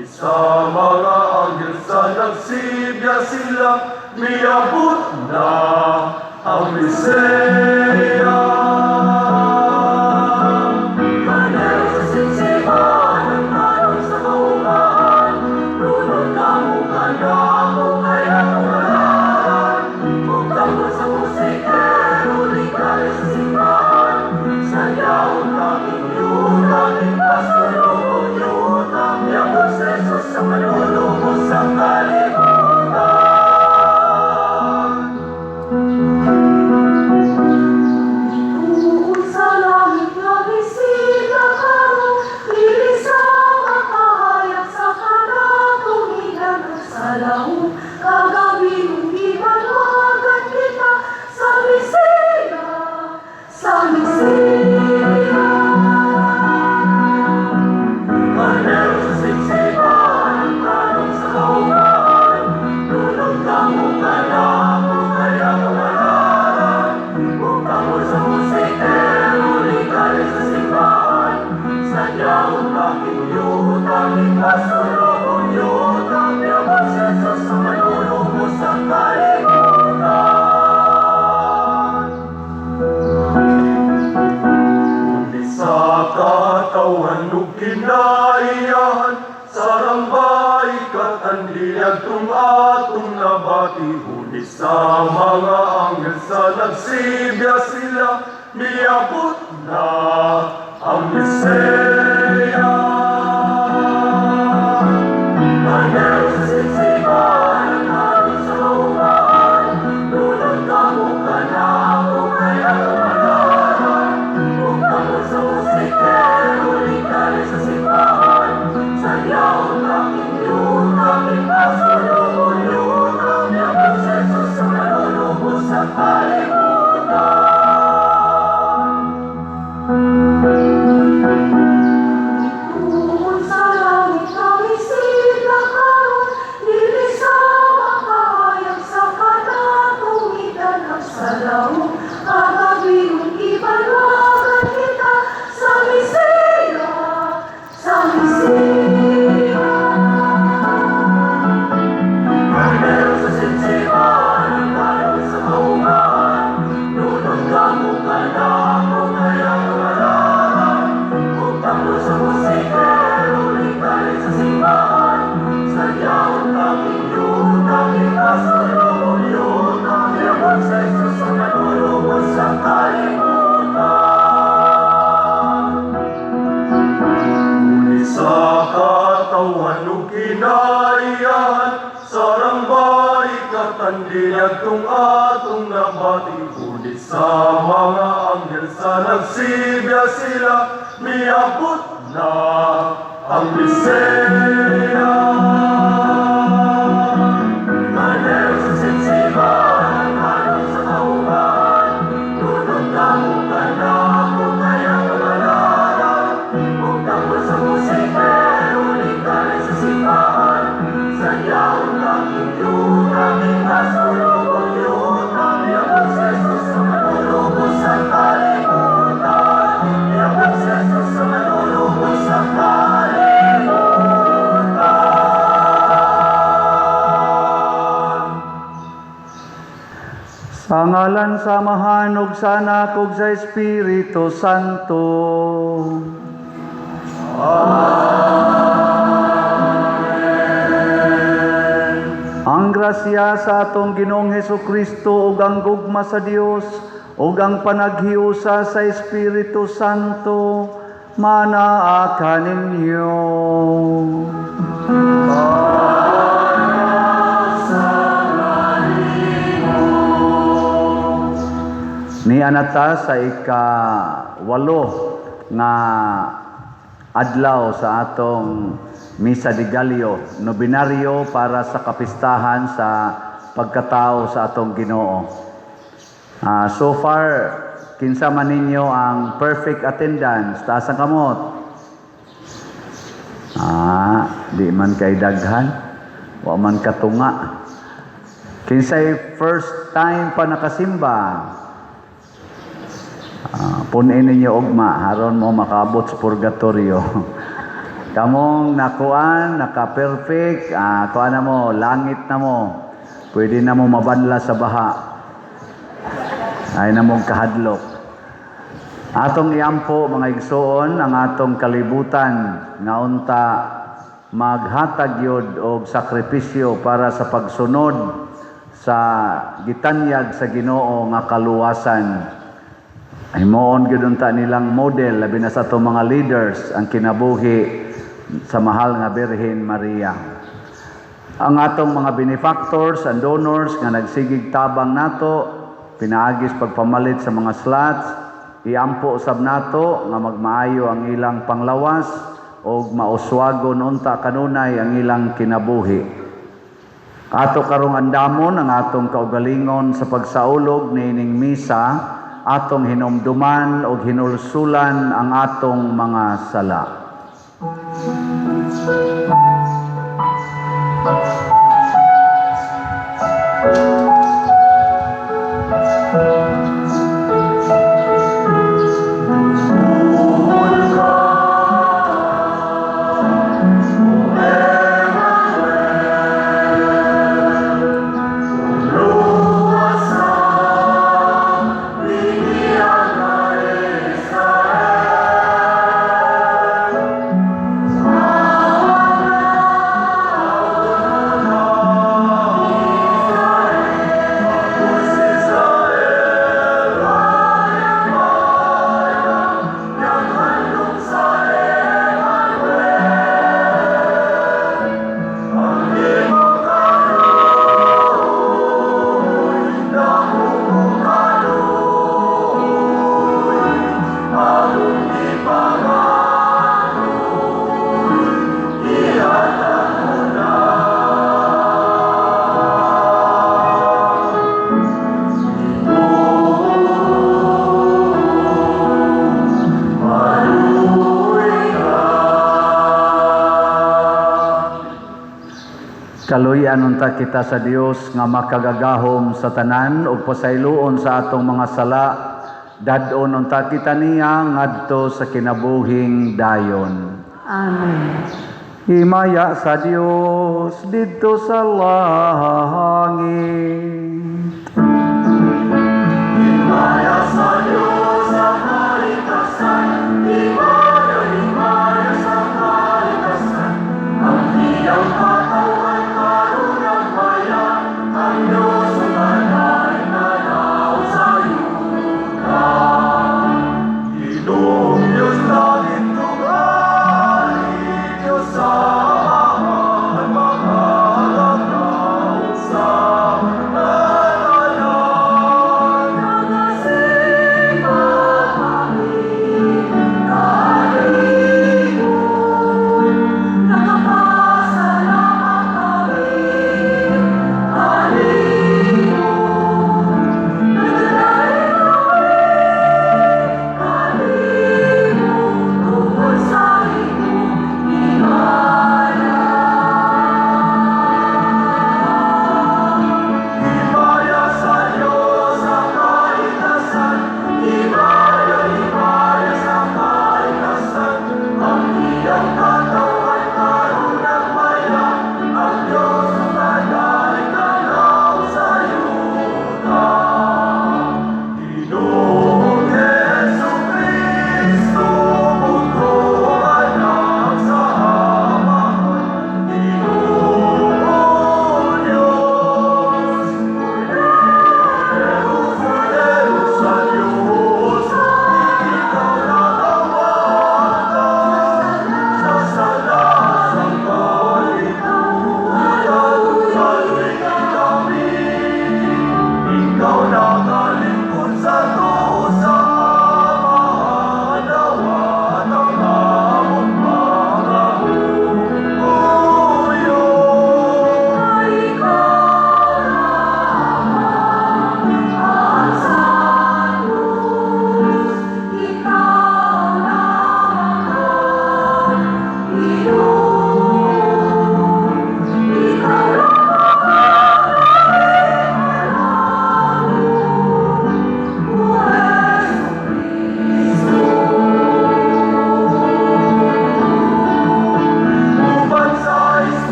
Huni sa mga anghel sa nagsibya sila, miabot na ang Mesiyas. Karnero sa simsiman, ang tanong sa kaumahan, Lunod kamo kanamo, kaya tumalaran. Ug sa musikero, ligali sa simbahan, sa yaon aking yuta, ikasulubong yuta, Yabot sa Jesus sa manlulubos sa kalibutan. Tuon sa langit nga bisita karon, dili sa makahayag sa kanatumigan ug sa lahong kagabi ug gibanwagan kita sa Mesiya, sa Mesiya. Karnero sa simsiman, ang tanong sa kaumahan, Lunod kamo kanamo, kaya tumalaran. Ug sa musikero, ligali sa simbahan, sa yaon aking yuta, ikasulubong yuta, Yabot sa Jesus sa manlulubos sa kalibutan. Huni sa katawhan ug kinaiyahan, sarambay katandiyag tung atong nabati. Huni sa mga anghel sa nagsibya sila, miabot na ang Mesiyas. Karnero sa simsiman, ang tanong sa kaumahan, Lunod kamo kanamo, kaya tumalaran. Ug sa musikero, ligali sa simbahan, sa yaon aking yuta, ikasulubong yuta, Yabot sa Jesus sa manlulubos sa kalibutan. Tuon sa langit nga bisita karon, dili sa makahayag sa kanatumigan ug sa lahong kagabi ug gibanwagan kita sa Mesiya, sa Mesiya. Karnero sa simsiman, ang tanong sa kaumahan, Lunod kamo kanamo, kaya tumalaran. Ug sa musikero, ligali sa simbahan, sa yaon aking yuta, ikasulubong yuta, Yabot sa Jesus sa manlulubos sa kalibutan. Huni sa katawhan ug kinaiyahan, sarambay katandiyag tung atong nabati. Huni sa mga anghel sa nagsibya sila, miabot na ang Mesiyas. Karnero sa simsiman, ang tanong sa kaumahan, Lunod kamo kanamo, kaya tumalaran. Ug sa musikero, ligali sa simbahan, sa yaon aking yuta, ikasulubong yuta, Yabot sa Jesus sa manlulubos sa kalibutan. Yabot sa Jesus sa manlulubos sa kalibutan. Sa ngalan sa Amahan ug sa Anak ug sa Espiritu Santo. Amen. Ang grasya sa atong Ginoong Hesus Kristo ug ang gugma sa Dios ug ang panaghiusa sa Espiritu Santo manaa kaninyo. Nia na ta sa ika-8 nga adlaw sa atong Misa de Gallo, nobinaryo para sa kapistahan sa pagkatao sa atong Ginoo. So far, kinsa man ninyo ang perfect attendance? Taas ang kamot. Di man kay daghan. Wa man katunga. Kinsay first time pa nakasimba? Punin ninyo ugma, aron mo makaabot sa purgatorio. Kamong nakuan, naka-perfect, kuan na mo, langit na mo. Pwede na mo mabanla sa baha. Ay na mong kahadlok. Atong iampo, mga igsoon, ang atong kalibutan nga unta maghatag yod og sakripisyo para sa pagsunod sa gitanyag sa Ginoo nga kaluwasan. Himuon gyud unta nilang model, labi na sa atong mga leaders, ang kinabuhi sa mahal nga Birhen Maria. Ang atong mga benefactors and donors nga nagsigig tabang nato pinaagis pagpamalit sa mga slots, iampo usab nato nga magmaayo ang ilang panglawas og mauswagon unta kanunay ang ilang kinabuhi. Ato karong andamon ang atong kaugalingon sa pagsaulog niining misa, atong hinumduman og hinulsulan ang atong mga sala. Kaluyan unta kita sa Dios nga makagagahom sa tanan ug pasayloon sa atong mga sala. Dad-on unta kita niya ngadto sa kinabuhing dayon. Amen. Himaya sa Dios didto sa langit. Himaya sa Diyos sa kalikasan, himaya, himaya sa kalikasan. Ang iyang katawan karon nagmaya, ang Diyos ang tanay nanaw sa yuta. Ginoong Diyos langit tugali, Diyos sa Amahan makakataon sa katayan.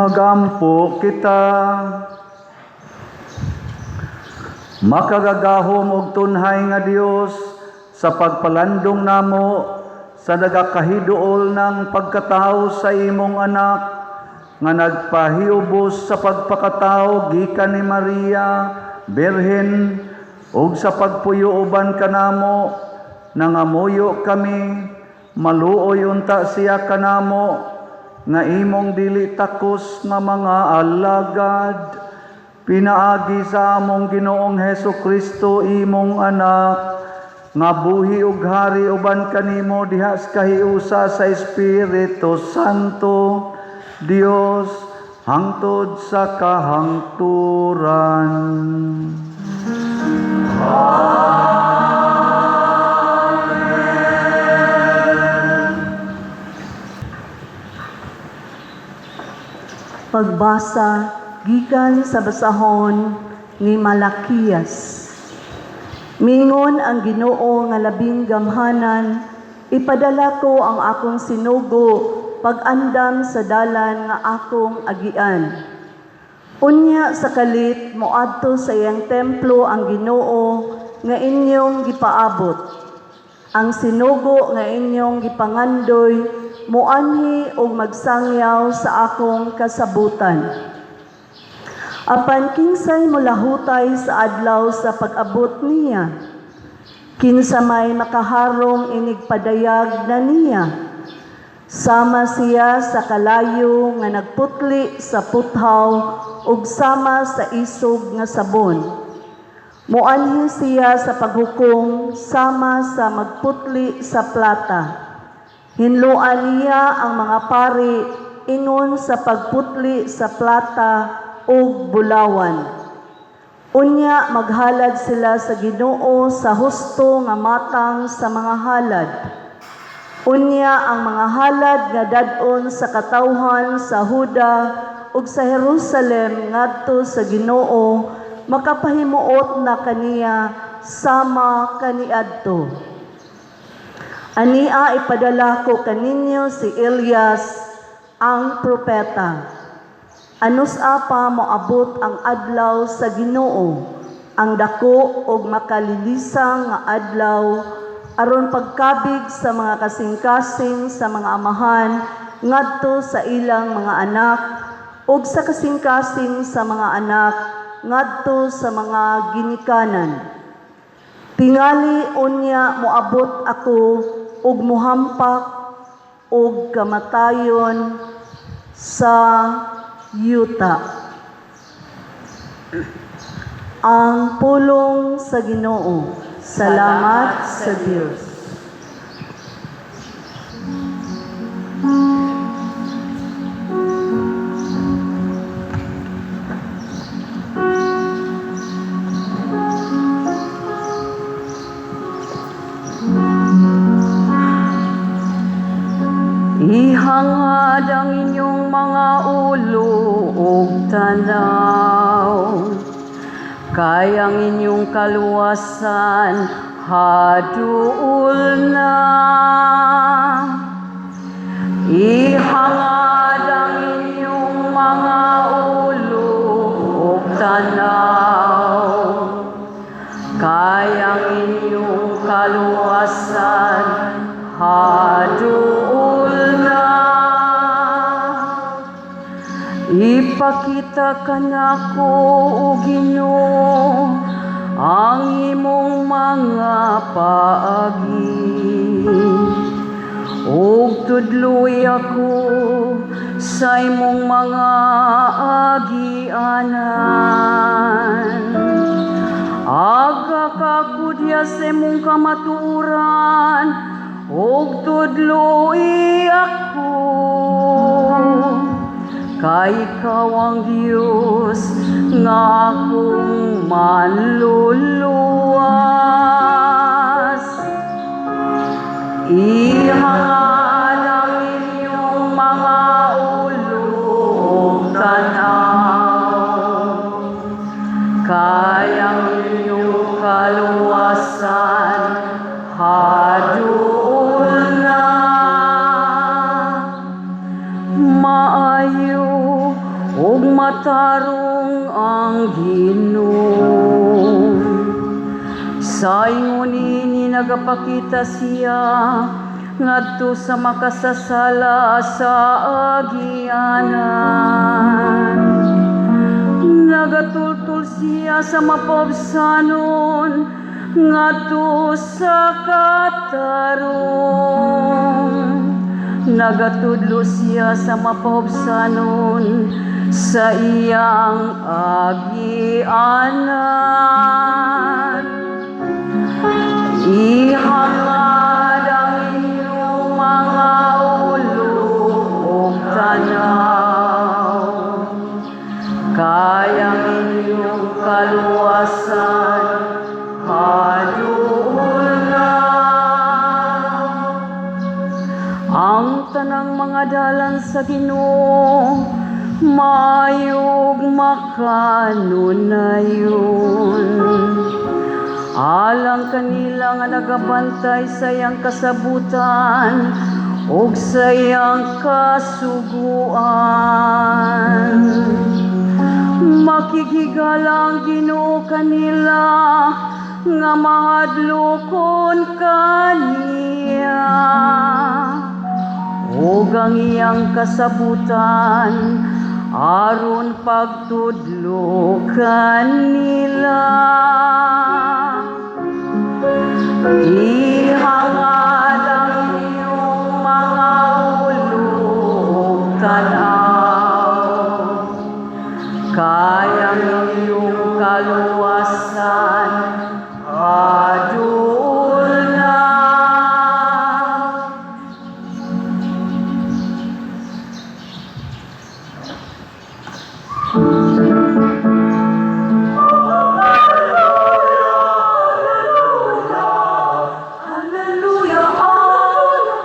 Magampo kita. Makagagahom og tunhay nga Dios, sa pagpalandong namo sa nagakahiduol ng pagkatao sa imong anak nga nagpahiubos sa pagpakatao gikan ni Maria Birhen ug sa pagpuyo uban kanamo, nangamuyo kami, maluoy unta siya kanamo nga imong dili takos nga mga alagad, pinaagi sa among Ginoong Heso Kristo, imong anak, nga buhi ug hari uban kanimo diha sa kahiusa sa Espiritu Santo, Dios, hangtod sa kahangturan. Pagbasa gikan sa basahon ni Malakias. Mingon ang Ginoo nga labing gamhanan, ipadala ko ang akong sinugo pag-andam sa dalan nga akong agian. Unya sa kalit moadto sa iyang templo ang Ginoo nga inyong gipaabot. Ang sinugo nga inyong gipangandoy moanhi og magsangyaw sa akong kasabutan. Apan kinsay molahutay sa adlaw sa pag-abot niya? Kinsa may makaharong inigpadayag na niya? Sama siya sa kalayo nga nagputli sa puthaw ug sama sa isog nga sabon. Moanhi siya sa paghukom sama sa magputli sa plata. Hinloan niya ang mga pari ingon sa pagputli sa plata ug bulawan. Unya maghalad sila sa Ginoo sa husto nga matang sa mga halad. Unya ang mga halad nga dad-on sa katawhan sa Huda ug sa Jerusalem ngadto sa Ginoo makapahimuot na kaniya sama kaniadto. Ania ipadala ko kaninyo si Elias ang propeta. Anus-a pa moabot ang adlaw sa Ginoo, ang dako og makalilisang nga adlaw, aron pagkabig sa mga kasing-kasing sa mga amahan ngadto sa ilang mga anak ug sa kasing-kasing sa mga anak ngadto sa mga ginikanan. Tingali unya moabot ako ug mohampak og kamatayon sa yuta. Ang pulong sa Ginoo. Salamat sa Dios. Ihangad ang inyong mga ulo ug tanaw, kay ang inyong kaluwasan haduol na. Ihangad ang inyong mga ulo ug tanaw, kay ang inyong kaluwasan haduol na. Ipakita kanako, o Ginoo, ang imong mga paagi, ug tudloy ako sa imong mga agianan. Aga ka ko diha sa imong kamatuoran, ug tudloy ako. Kay ikaw ang Dios nga akong manluluwas. Ihangad ang inyong mga ulo ug tanaw, kay ang inyong kaluwasan haduol na. Maayo matarong ang Ginoo. Sa ingon ini nagapakita siya ngadto sa makasasala sa agianan. Nagatultol siya sa mapabsanon ngadto sa katarong. Nagatudlo siya sa mapabsanon sa iyang agianan. Ihangad ang inyong mga ulo ug tanaw, kay ang inyong kaluwasan haduol na. Ang tanang mga dalan sa Ginoo maayo ug makanunayon. Alang kanila nga nagabantay sa iyang kasabutan ug sa iyang kasuguan. Makighigala ang Ginoo kanila nga mahadlokon kaniya, ug ang iyang kasabutan aron pagtudlo kanila. Ihangad ang inyong mga ulo ug tanaw, kay ang inyong kaluwasan haduol na. Hallelujah!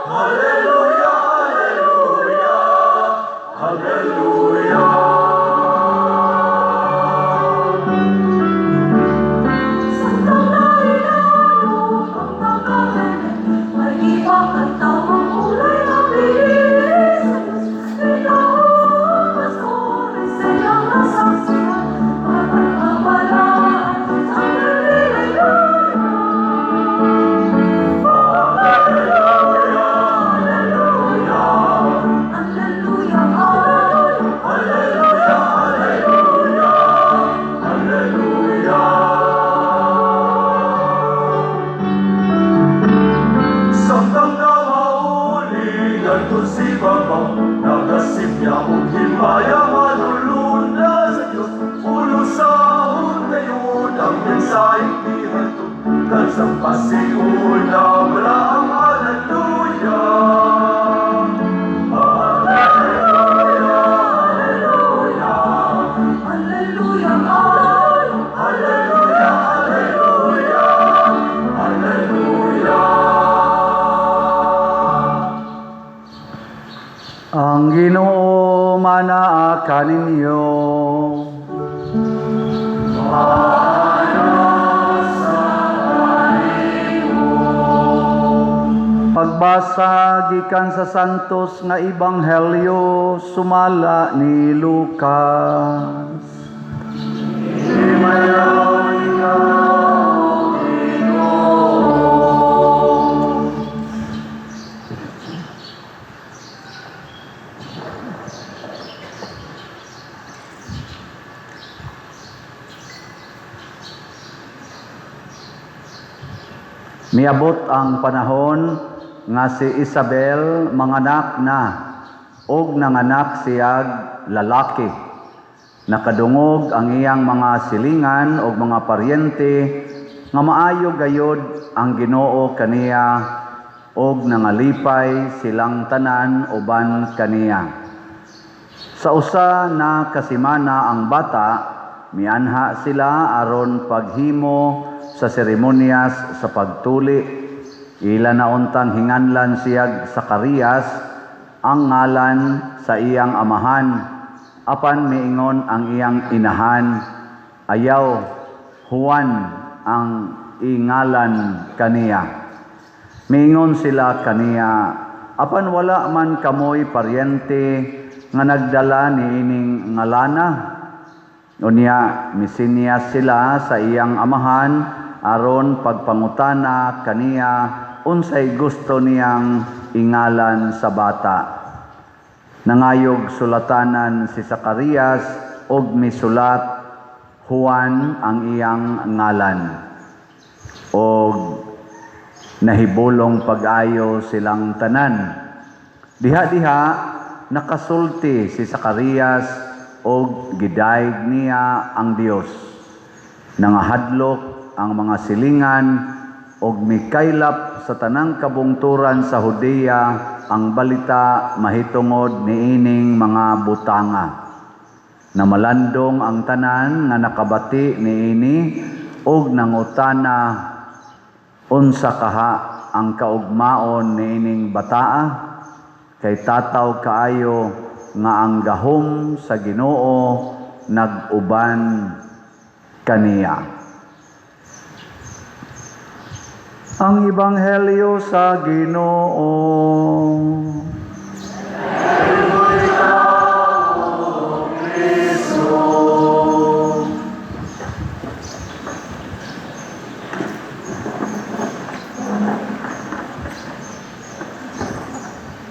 Hallelujah, hallelujah, hallelujah. Samtang nahinaro ang pagkakanan, may ipakanta ang kulay ng bilis sa Diyos. Ikaw ang pastores sa iyang nasaksihan, pagkakabalaan sa Hallelujah. Hallelujah, hallelujah, Hallelujah, hallelujah, hallelujah, hallelujah. Samtang namauli ngadto si Baba, nagasipya og himaya manulunda sa Dios, ulusahon gayud ang mensaheng gihatod, sa pasiuna wala ang hallelujah. Hallelujah, hallelujah, hallelujah, hallelujah, hallelujah, hallelujah. Ang Ginoo manaa kaninyo. Pagbasa gikan sa Santos nga Ebanghelyo sumala ni Lucas. Himayaw ikaw, Ginoo. Miabot ang panahon nga si Isabel manganak na og nanganak siyag lalaki. Nakadungog ang iyang mga silingan og mga paryente nga maayo gayod ang Ginoo kaniya og nangalipay silang tanan uban kaniya. Sa usa na kasimana ang bata, mianha sila aron paghimo sa seremonyas sa pagtuli. Ila na untang hinganlan siyag Zacarias ang ngalan sa iyang amahan. Apan miingon ang iyang inahan, "Ayaw, Juan ang ingalan kaniya." Miingon sila kaniya, "Apan wala man kamoy paryente nga nagdala niining ngalana." Unya misinyas sila sa iyang amahan aron pagpangutana kaniya unsay gusto niyang ingalan sa bata. Nangayog sulatanan si Zacarias og misulat, "Juan ang iyang ngalan." Og nahibulong pag-ayo silang tanan. Diha-diha nakasulti si Zacarias og gidayeg niya ang Dios. Nangahadlok ang mga silingan og mikaylap sa tanang kabungturan sa Judea ang balita mahitungod niining mga butanga. Namalandong ang tanan nga nakabati niini og nangutana, "Unsa kaha ang kaugmaon niining bataa?" Kay tataw kaayo nga ang gahom sa Ginoo nag-uban kaniya. Ang Ebanghelyo sa Ginoo.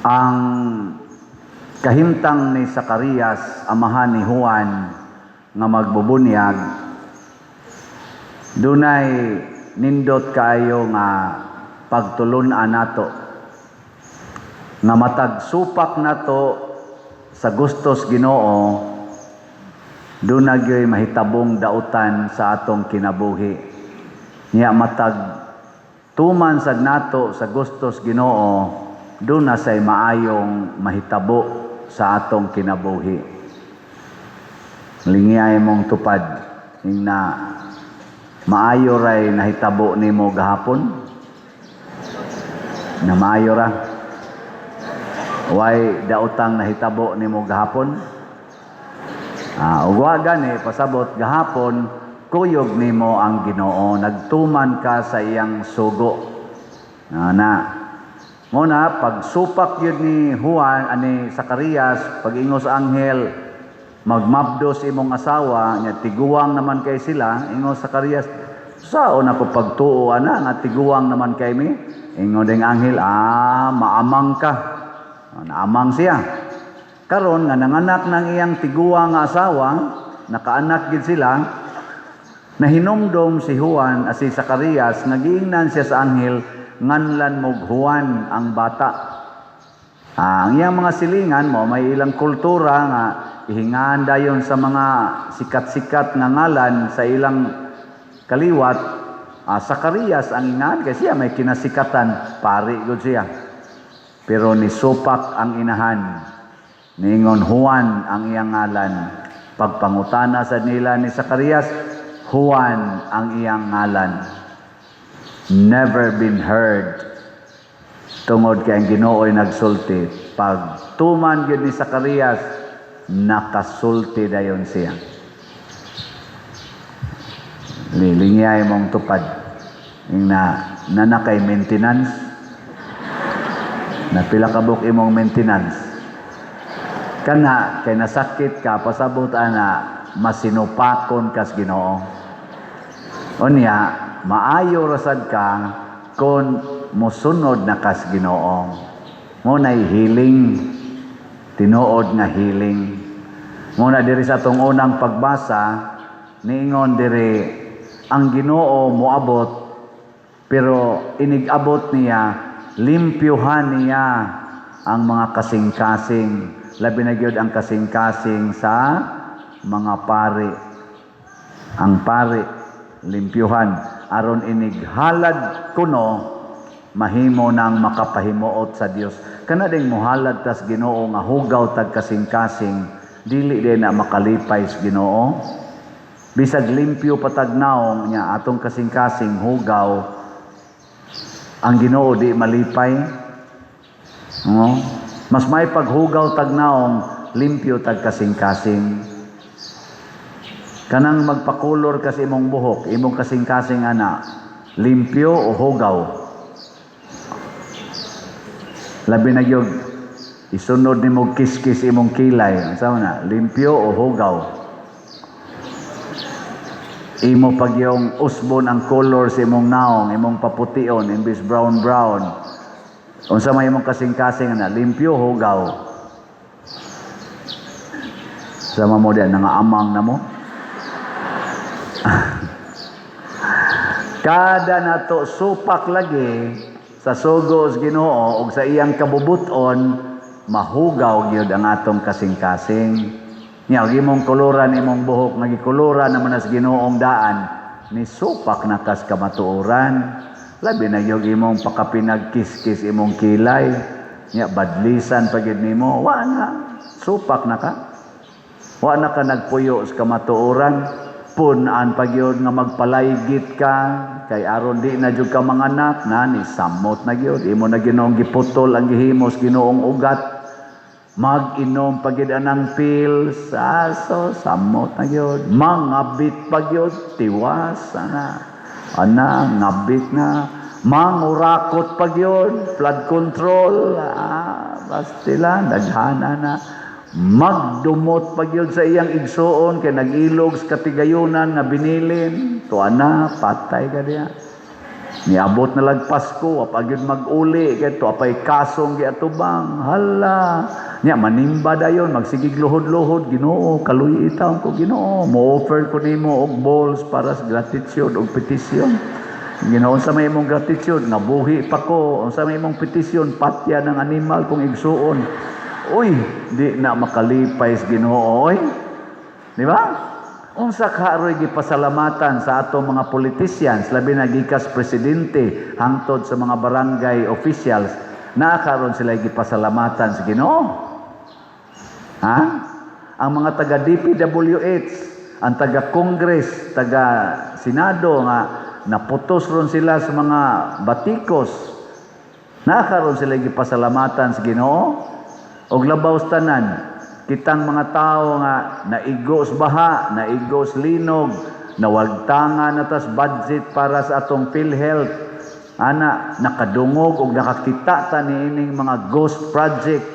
Ang kahimtang ni Zacarias, amahan ni Juan, nga magbubunyag, dunay nindot kaayo nga pagtulun-an nato nga matag supak nato sa gustos Ginoo, duna gyoy mahitabong dautan sa atong kinabuhi. Nya matag tuman sad nato sa gustos Ginoo, duna say maayong mahitabo sa atong kinabuhi. Lingiyay mong tupad ing na maayo ray nahitabo nimo gahapon. Na maayo ra. Way daotang nahitabo nimo gahapon. Ug wa gani, pasabot gahapon kuyog nimo ang Ginoo, nagtuman ka sa iyang sugo. Na mo na pagsupak yun ni Juan ani Zacarias, pag-ingos anghel, "Magmabdos imong asawa," nya tiguang naman kay sila. Ingos Zacarias, "Saon ako pagtuo ana nga tiguang naman kay mi?" Ingon ding anghel, "Maamang ka." Naamang siya. Karon nga nanganak ng iyang tiguang nga asawa, nakaanak gid sila, nahinumdom si Juan, si Zacarias, nga giingnan siya sa anghel, "Nganlan mog Juan ang bata." Ang iyang mga silingan mo, may ilang kultura nga ihingaan dayon sa mga sikat-sikat nga ngalan sa ilang kaliwat. Zacarias ang ingan kasi siya may kinasikatan, pari gud siya. Pero nisupak ang inahan. Ningon, "Juan ang iyang ngalan." Pagpangutana sa nila ni Zacarias, Juan ang iyang ngalan. Never been heard. Tungod kay ang Ginoo'y nagsulti. Pag tuman gyud ni Zacarias, nakasulti dayon siya. Lilingiyay mong tupad. Ing na nanakay maintenance. Na pila ka buok imong maintenance. Kana kay nasakit ka, pasabot ana masinupakon kas Ginoo. Unya maayo rasad ka kon mosunod na kas Ginoo. Mo nay healing, tinuod nga healing. Mo na diri sa atong unang pagbasa, niingon diri ang Ginoo moabot, pero inig-abot niya, limpyuhan niya ang mga kasing-kasing, labi na gyud ang kasing-kasing sa mga pari. Ang pari limpyuhan aron inighalad kuno mahimo nang makapahimuot sa Dios. Kana ding mohalad tas Ginoo nga hugaw tag kasing-kasing, dili din na makalipay sa Ginoo. Bisag limpyo patag naong nya atong kasing-kasing hugaw, ang Ginoo di malipay. No? Mas may paghugaw tag naong, limpyo tag kasing-kasing. Kanang magpakulor kasi imong buhok, imong kasing-kasing ana, limpyo o hugaw? Labi na gyud isunod nimo kiskis imong kilay, unsa man na, limpyo o hugaw? Imo pag yung usbon ang color sa imong naong, imong papution, imbis brown brown. Unsa may imong kasing-kasing na limpyo, hugaw? Sama mo diyan, nangaamang na mo. Kada nato supak lagi sa sugo sa Ginoo ug sa iyang kabubuton, mahugaw gyud ang atong kasing-kasing. Nya og imong koloran imong buhok nga gikoloran naman sa Ginoong daan, ni supak na kas kamatuoran. Labi na gyud imong pakapinagkiskis imong kilay. Nya badlisan pa gyud nimo, wa na supak na ka. Wa na ka nagpuyo sa kamatuoran, pun-an pa gyud nga magpalaygit ka kay aron di na jud ka manganak na ni samot na gyud imo na Ginoong giputol ang gihimos Ginoong ugat. Mag-inom pa gyud anang pills, aso samot na gyud. Mangabit pa gyud, tiwas ana. Ana ngabit na. Mangurakot pa gyud, flood control, bastila daghana na. Magdumot pa gyud sa iyang igsuon kay nag-ilog sa katigayunan nga binilin, tuwa na patay ka diha. Niabot na lag Pasko, wa pa gyud mag-uli kay tuwa pay kasong giatubang. Hala, nya manimba dayon, magsigig luhod-luhod, Ginoo, kaluy taon ko Ginoo, mo-offer ko nimo og balls para sa gratitude og petisyon. Ginoo, sa may imong gratitude nga buhi pa ko, unsa may imong petisyon, patya ng animal kung igsuon. Uy, di na makalipay sa Ginoo oy. Di ba? Unsa ka aroy gipasalamatan sa atong mga politicians, labi na gikas presidente hangtod sa mga barangay officials, naa karon sila gipasalamatan sa Ginoo? Ha? Ang mga taga DPWH, ang taga Congress, taga Senado nga naputos ron sila sa mga batikos, naa karon sila gipasalamatan sa Ginoo? Og labaw sa tanan, kitang mga tao nga naigo sa baha, naigo sa linog, nawagtangan na tas budget para sa atong PhilHealth, ana nakadungog og nakakita ta niining mga ghost project,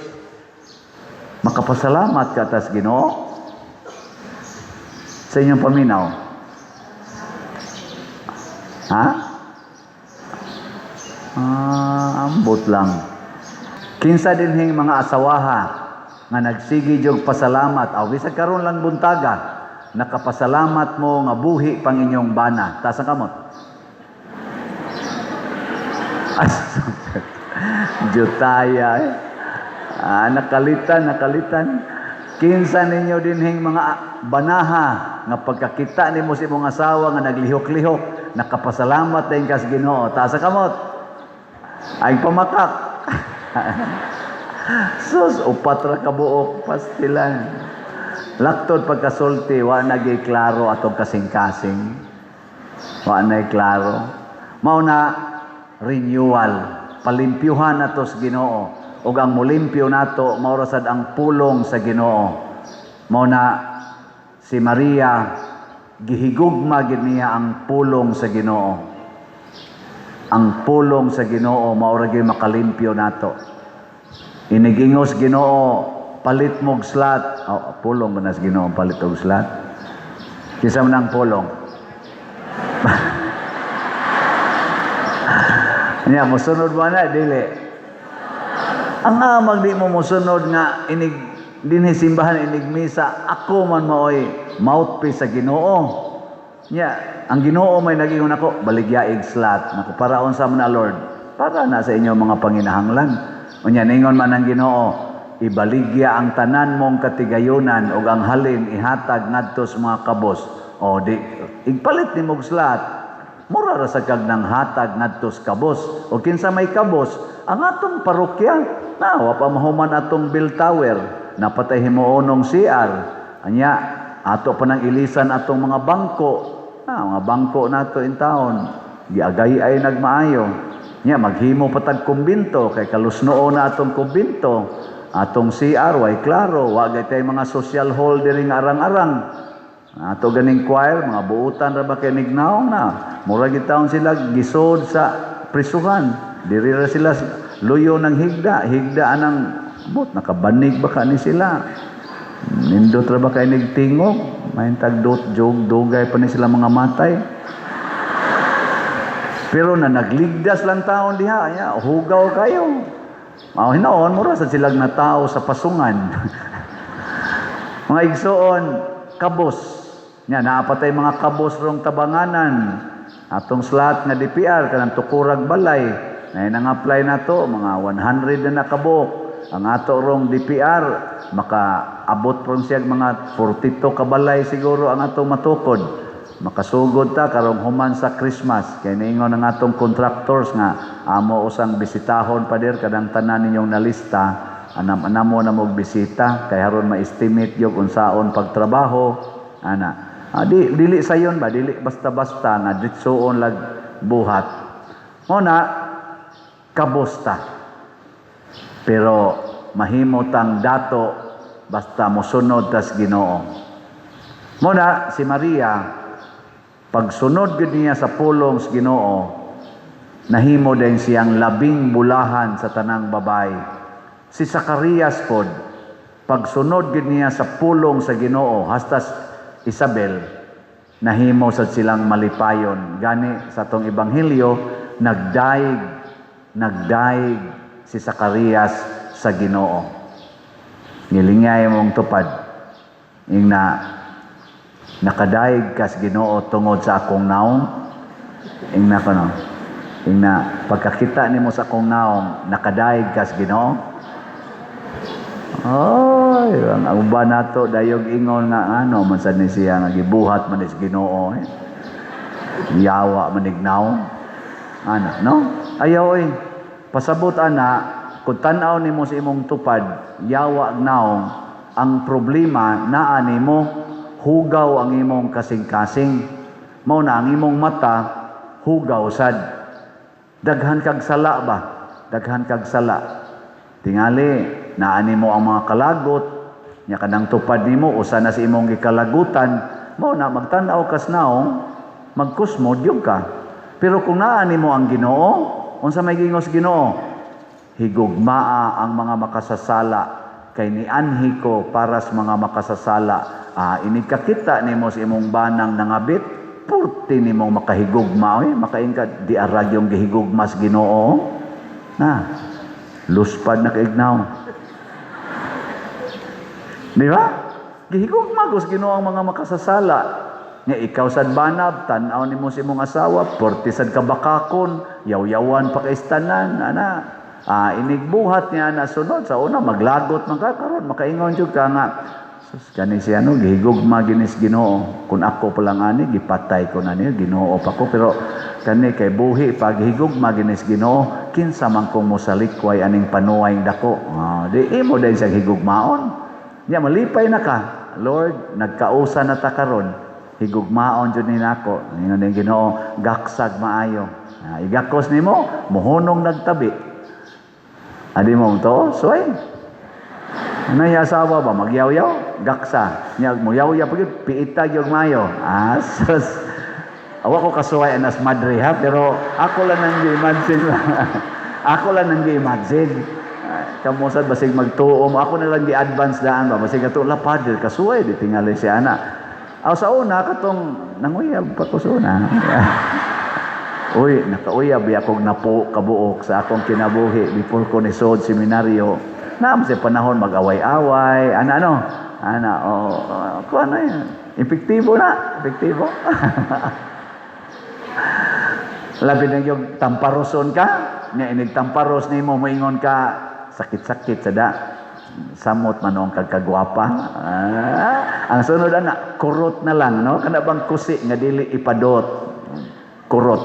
makapasalamat ka tas Ginoo? Sa inyong paminaw? Ha? Ambot lang. Kinsa dinhing mga asawaha nga nagsigi jog pasalamat, aw bisag karon lang buntaga, nakapasalamat mo nga buhi pang inyong bana? Taas ang kamot. Jutaya eh. Nakalitan, nakalitan. Kinsa ninyo dinhing mga banaha nga pagkakita nimo sa imong asawa nga naglihok-lihok, nakapasalamat din kas Ginoo? Taas ang kamot. Ay pamakak. Sus, upat ra ka buok pastilan. Laktod pagkasulti, wa na gyud klaro atong kasing-kasing. Wa na klaro. Mao na renewal, palimpyuhan nato sa Ginoo. Ug ang molimpyo nato mao ra sad ang pulong sa Ginoo. Mao na si Maria gihigugma gid niya ang pulong sa Ginoo. Ang pulong sa Ginoo mao ra gyud makalimpyo nato. Inigingos Ginoo, palit mog slat. Oh, pulong ba na sa Ginoo palit og slat? Kinsa man ang pulong? Nya mosunod ba na dili? Ang amag di mo mosunod nga inig dinhi simbahan inig misa, ako man maoy mouthpiece sa Ginoo. Nya ang Ginoo may nagingon ako baligya ig slat. Nako, para unsa man na, Lord? Para na sa inyo mga panginahanglan. Unya ningon man ang Ginoo, ibaligya ang tanan mong katigayunan ug ang halin ihatag ngadto sa mga kabos. O di igpalit nimo og slat, mura ra sa kag nang hatag ngadto sa kabos. O kinsa may kabos? Ang atong parokya. Na wa pa mahuman atong bell tower, napatay himuonong CR. Anya ato pa nang ilisan atong mga bangko. Na mga bangko nato in town, giagay ay nagmaayo. Nya maghimo patag kumbinto kay kalusnoo na atong kumbinto. Atong CR way klaro, wa gay tay mga social hall diri nga arang-arang. Ato ganing choir, mga buutan ra ba kay nignaong na. Mura gid taon sila gisod sa prisuhan. Diri ra sila luyo ng higda, higda anang but nakabanig ba ka ni sila. Nindot ra ba kay nigtingog? Mahintag dot jog dugay pa ni sila mga matay. Pero na nagligdas lang taon diha, ya, hugaw kayo. Mao hinoon mura sa silag na tao sa pasungan. Mga igsoon, kabos. Nya naapatay mga kabos rong tabanganan. Atong slot nga DPR kanang tukurag balay. Na nang apply na to mga 100 na nakabuok. Ang ato rong DPR makaabot ron siya mga 42 ka balay siguro ang atong matukod. Makasugod ta karong human sa Christmas kay niingon ang atong contractors nga amo usang bisitahon pader kanang tanan ninyong nalista, anam-anamo na mo bisita kay haron ma-estimate yung unsaon pagtrabaho ana. Di dili sayon ba, dili basta-basta nga ditsoon lag buhat mo na kabusta, pero mahimo tang dato basta mosunod tas Ginoo. Mo na si Maria, pagsunod gud niya sa pulong sa Ginoo, nahimo din siyang labing bulahan sa tanang babay. Si Zacarias pod, pagsunod gud niya sa pulong sa Ginoo hasta Isabel, nahimo sad silang malipayon. Gani sa atong ebanghelyo, nagdaig, nagdaig si Zacarias sa Ginoo. Ngilingay mong tupad ingna, "Nakadaig kas Ginoo tungod sa akong naong." Ingna ko no. Ingna, "Pagkakita nimo sa akong naong, nakadaig kas Ginoo." Oy, ang uban nato dayog ingon nga ano man sad ni siya nga gibuhat man is Ginoo eh. Yawa man ig naong. Ana, no? Ayaw oy. Pasabot ana, kung tan-aw nimo sa imong tupad, yawa ang naong, ang problema naa nimo, hugaw ang imong kasing-kasing. Mao na ang imong mata hugaw sad. Daghan kag sala ba? Daghan kag sala. Tingali, naa nimo ang mga kalagot, nya kanang tupad nimo usa na sa imong gikalagutan, mao na magtan-aw kas naong, magkusmod gyud ka. Pero kung naa nimo ang Ginoo, unsa may gingos Ginoo? "Higugmaa ang mga makasasala kay nianhi ko para sa mga makasasala." Inig kakita nimo sa imong banang nangabit, purti nimong makahigugma oy, makaingka di arag yung gihigugma sa Ginoo. Na, luspad na kaignaw. Di ba? Gihigugma ko sa Ginoo ang mga makasasala. Nga ikaw sad banab, tan-aw nimo sa imong asawa, purti sad ka bakakon, yaw-yawan pa kay tanan, ana. Inigbuhat niya na sunod sa una maglagot man ka, karon makaingon jud ka nga, "Sus, kani siya no gihigugma ginis Ginoo. Kun ako pa lang ani gipatay ko na niya, Ginoo pa ko, pero kani kay buhi pa, gihigugma ginis Ginoo, kinsa man kong mosalikway aning panuway dako." Di imo dahil siya higugmaon. Nya malipay na ka. "Lord, nagkausa na ta karon. Higugmaon jud ni nako." Ingon ning Ginoo, "Gaksag maayo." Igakos nimo, mohunong nagtabi. Adi mo to, suway. Ano yung asawa ba? Magyaw-yaw? Gaksa. Nya mo yaw-yaw pag piita gyud maayo. Sus. Awa ko kasuway anas madre ha, pero ako lang nang gi-imagine. Ako lang nang gi-imagine. Kamo sad basig magtuo mo, ako na lang gi-advance daan ba, basig ato la padre kasuway di tingali si ana. Aw sa una katong nanguyab pa ko sa una. Uy, nakauyab ya akong napo kabuok sa akong kinabuhi before ko ni sod seminaryo. Naam sa panahon mag-away-away, ana ano? Ana, oh, oh, ko ano yan? Epektibo na, epektibo. Labi na yung tamparoson ka, nga inig tamparos nimo moingon ka sakit-sakit sa da. Samot man ang kagkagwapa. Ang sunod ana, kurot na lang, no? Kana bang kusi nga dili ipadot. Kurot.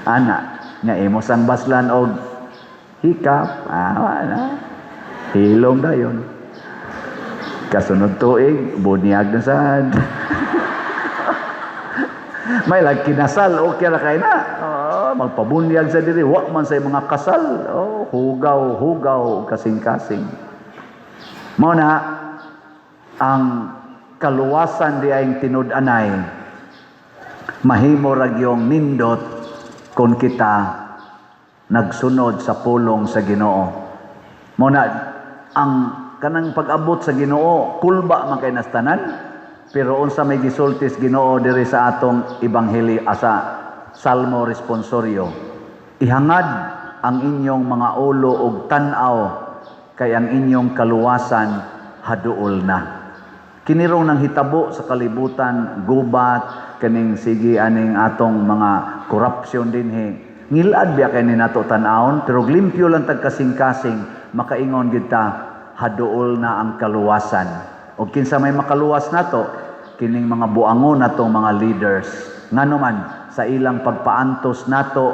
Ana, nga imo sang baslan og hikap, wala. Hilom dayon. Kasunod tuig, bunyag na sad. May lag kinasal, okay ra kay na. Oh, magpabunyag sa diri, wa man sa mga kasal. Oh, hugaw, hugaw, kasing-kasing. Mao na ang kaluwasan di ay tinud-anay mahimo ra gyung nindot kung kita nagsunod sa pulong sa Ginoo. Mao na ang kanang pag-abot sa Ginoo, kulba man kay nastanan. Pero unsa may gisultis Ginoo diri sa atong ebanghelyo asa Salmo responsorio? Ihangad ang inyong mga ulo og tan-aw kay ang inyong kaluwasan haduol na. Kinirong nang hitabo sa kalibutan, gubat, kaning sige aning atong mga corruption dinhi. Ngilad biya kay ni nato tan-awon, pero limpyo lang tag kasing-kasing, makaingon gid ta, haduol na ang kaluwasan. Og kinsa may makaluwas nato, kining mga buangon natong mga leaders. Ngano man sa ilang pagpaantos nato,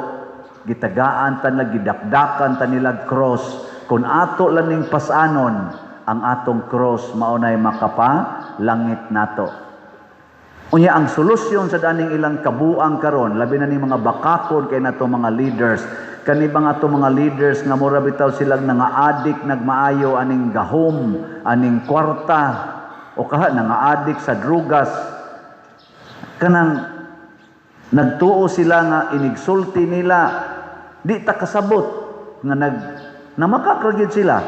gitagaan ta nila, gidakdakan ta nila cross. Kung ato lang ning pasanon, ang atong cross maunay makapa langit nato. Unya ang solusyon sa daning ilang kabuang karon, labi na ning mga bakakon kay nato mga leaders, kani bang ato mga leaders nga mura bitaw silang nanga-adik nagmaayo aning gahom, aning kwarta, o kaha nanga-adik sa drugas, kanang nagtuo sila nga inigsulti nila, di ta kasabot nga nag namakak ra sila.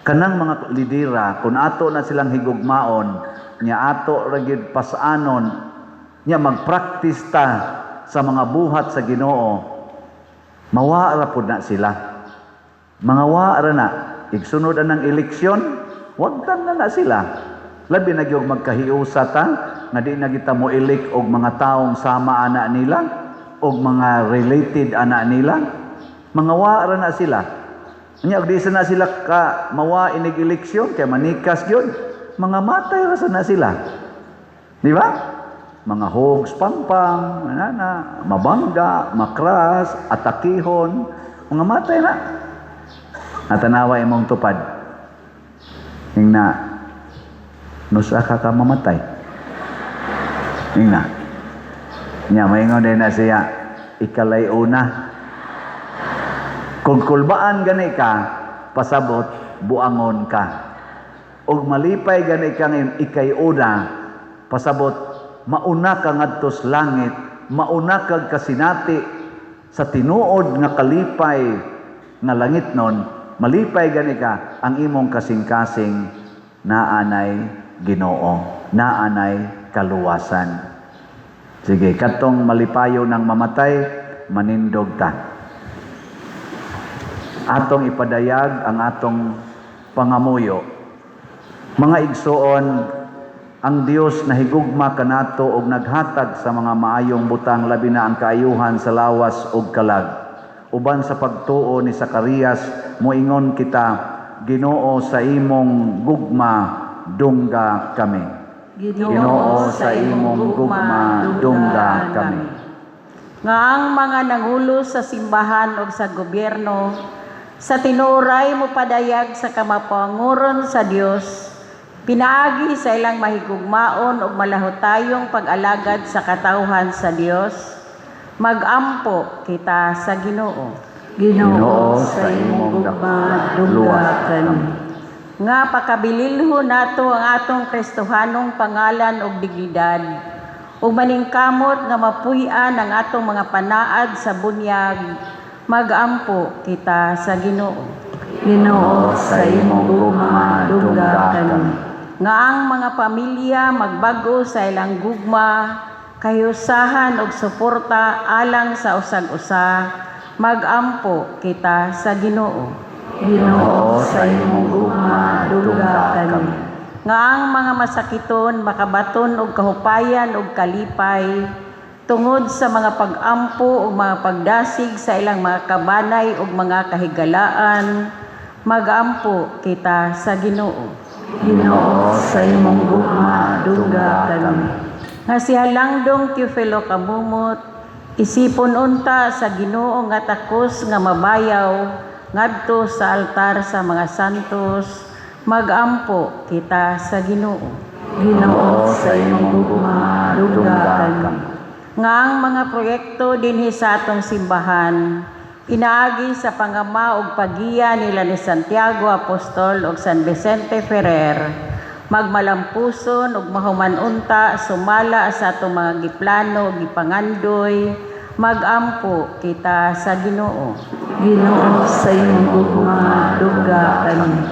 Kanang mga lidera, kung ato na silang higugmaon, nya ato ra gyud pasanon, nya magpractice ta sa mga buhat sa Ginoo, mawa ra pud na sila. Mga wa ra na. Igsunod anang eleksyon, wagtan na na sila. Labi na gyud magkahiusa ta nga di na kita mo elect og mga taong sama ana nila og mga related ana nila. Mga wa ra na sila. Nya og di sa na sila ka mawa inig eleksyon kay manikas gyud, mga matay ra sa na sila. Di ba? Mga hogs pangpang, na, mabangga, makras, atakihon, mga matay na. Natanawa imong tupad. Ingna, nusa ka ka mamatay. Ingna. Nya maingon din na siya, ikalay una. Kung kulbaan gani ka, pasabot, buangon ka. Og malipay gani ka ngayon, ikay una, pasabot, mauna ka ngadto sa langit, mauna kag kasinati sa tinuod nga kalipay nga langit nun, malipay gani ka ang imong kasing-kasing naanay Ginoo, naanay kaluwasan. Sige, katong malipayo ng mamatay, manindog ta. Atong ipadayag ang atong pangamuyo. Mga igsoon, ang Dios nahigugma kanato og naghatag sa mga maayong butang, labi na ang kaayuhan sa lawas ug kalag. Uban sa pagtuo ni Zacarias, moingon kita, Ginoo, sa imong gugma dungga kami. Ginoo, sa imong gugma dungga kami. Nga ang mga nangulo sa simbahan o sa gobyerno sa tinuray mo padayag sa kamapanguron sa Dios, pinaagi sa ilang mahigugmaon ug malahutayong pag-alagad sa katawhan sa Dios, magampo kita sa Ginoo. Ginoo, sa imong gugma dungga kami. Nga pakabililho nato ang atong Kristohanong pangalan ug dignidad, ug maningkamot nga mapuy-an ang atong mga panaad sa bunyag, magampo kita sa Ginoo. Ginoo, sa imong gugma dungga kami. Nga ang mga pamilya magbag-o sa ilang gugma, kahiusahan ug suporta alang sa usag-usa, magampo kita sa Ginoo. Ginoo, sa imong gugma dungga kami. Nga ang mga masakiton makabaton og kahupayan ug kalipay tungod sa mga pag-ampo ug mga pagdasig sa ilang mga kabanay ug mga kahigalaan, magampo kita sa Ginoo. Ginoo, sa imong gugma dungga kami. Nga si Halangdong Teofilo Camomot isipon unta sa Ginoo nga takos nga mabayaw ngadto sa altar sa mga santos, magampo kita sa Ginoo. Ginoo, sa imong gugma dungga kami. Nga ang mga proyekto dinhi sa atong simbahan inaagi sa pangama ug paggiya nila ni Santiago Apostol ug San Vicente Ferrer magmalampuson ug mahuman unta sumala sa atong mga giplano ug gipangandoy, magampo kita sa Ginoo. Ginoo, sa imong gugma dungga kami.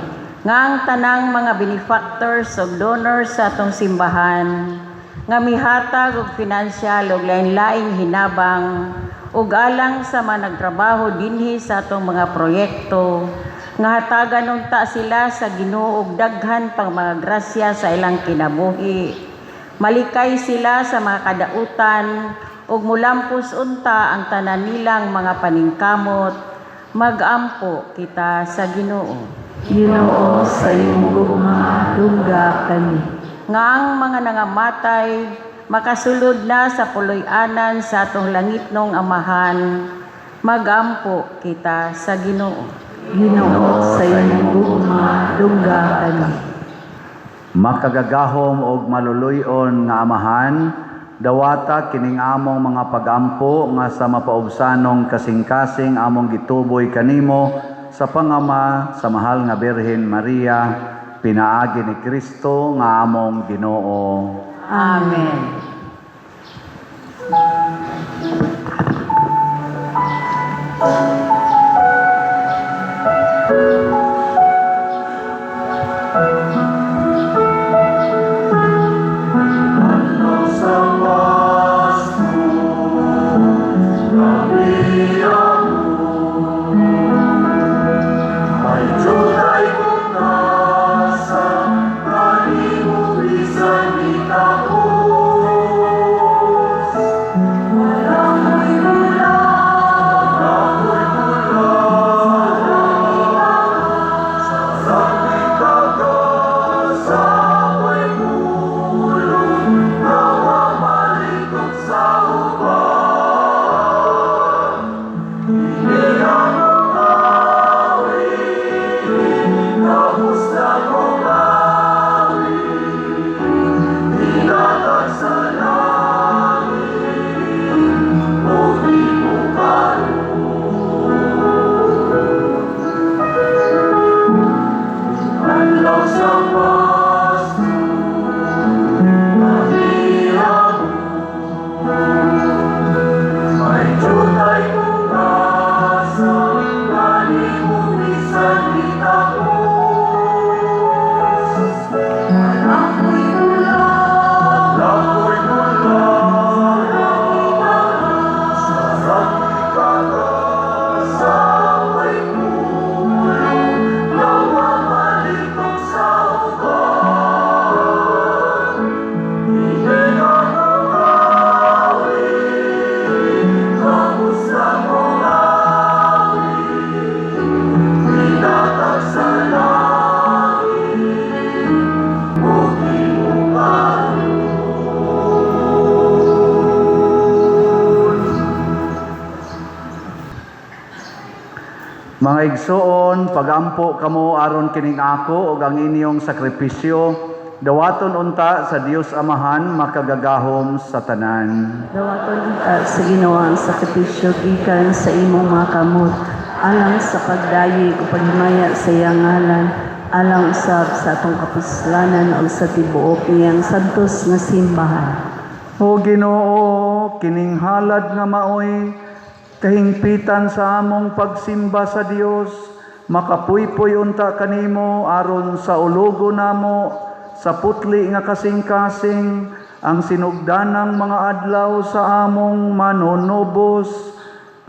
Nga ang tanang mga benefactors ug donors sa atong simbahan nga mihatag og financial ug lain-laing hinabang ug alang sa mga nagtrabaho dinhi sa atong mga proyekto, nga hatagan unta sila sa Ginoo og daghan pang mga grasya sa ilang kinabuhi. Malikay sila sa mga kadautan ug mulampos unta ang tanan nilang mga paningkamot. Magampo kita sa Ginoo. Ginoo, sa imong gugma, dungga kami. Nga ang mga nangamatay makasulod na sa puloy-anan sa atong langitnong Amahan. Magampo kita sa Ginoo. Ginoo, sa imong gugma, dungga kami. Makagagahom og maluluy-on nga Amahan, dawata kining among mga pagampo nga sa mapaubsanong kasing-kasing among gituboy kanimo sa pangama sa mahal nga Birhen Maria, pinaagi ni Kristo nga among Ginoo. Amen. Adlaw sa Pasko, gabi ako. May jutay kong nasa, kanimo bisan mitapos. Wala ko'y kulang, Ako'y kulang, sa pagkagasa ako'y pulong, nga malitok sa uban. Hindi ako awit, tapos na kong awit, Tinatag sa langit, o di mo karoon. Adlaw sa Pasko, gabi ako. May jutay kong nasa, kanimo bisan mitapos. Wala ko'y kulang, Lako'y kulang, sa pagkakasa ako'y pulong, nga mamalitok sa uban. Hindi ako awit, tapos na kong awit, Tinatag sa langit, o di mo karoon. Mga igsoon, pagampo kamo aron kining ako ug ang inyong sakripisyo, dawaton unta sa Dios Amahan makagagahom sa tanan. Dawaton unta sa Ginoo ang sakripisyo gikan sa imong mga kamot, alang sa pagdayeg ug paghimaya sa iyang ngalan, alang usab sa atong kapuslanan ug sa tibuok niyang santos nga simbahan. O Ginoo, kining halad nga maoy kahingpitan sa among pagsimba sa Dios, makapuypoy unta kanimo aron sa ulugo namo sa putli nga kasing-kasing ang sinugdanang mga adlaw sa among manunubos,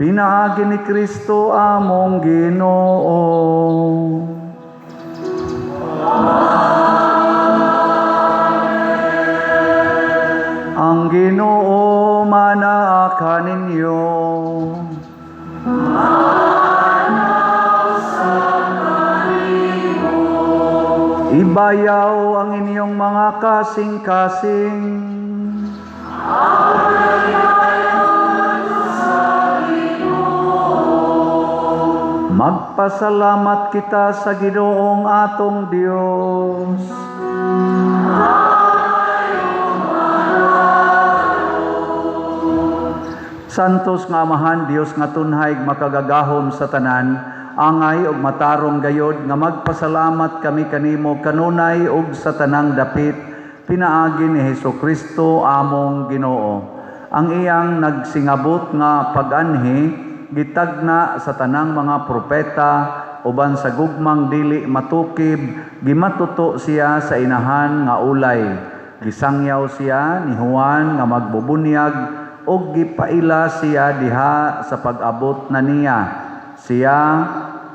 pinaagi ni Kristo among Ginoo. Ang Ginoo manaa kaninyo. Ibayaw ang inyong mga kasing-kasing. Magpasalamat kita sa Ginoong atong Dios. Santos nga Amahan, Dios nga tunhay makagagahom sa tanan, angay ug matarong gayod nga magpasalamat kami kanimo kanunay ug sa tanang dapit pinaagi ni Hesus Kristo among Ginoo. Ang iyang nagsingabot nga pag-anhi gitagna sa tanang mga propeta. uban sa gugmang dili matukib, gimatuto siya sa inahan nga ulay. Gisangyaw siya ni Juan nga magbubunyag ug gipaila siya diha sa pag-abot na niya. Siya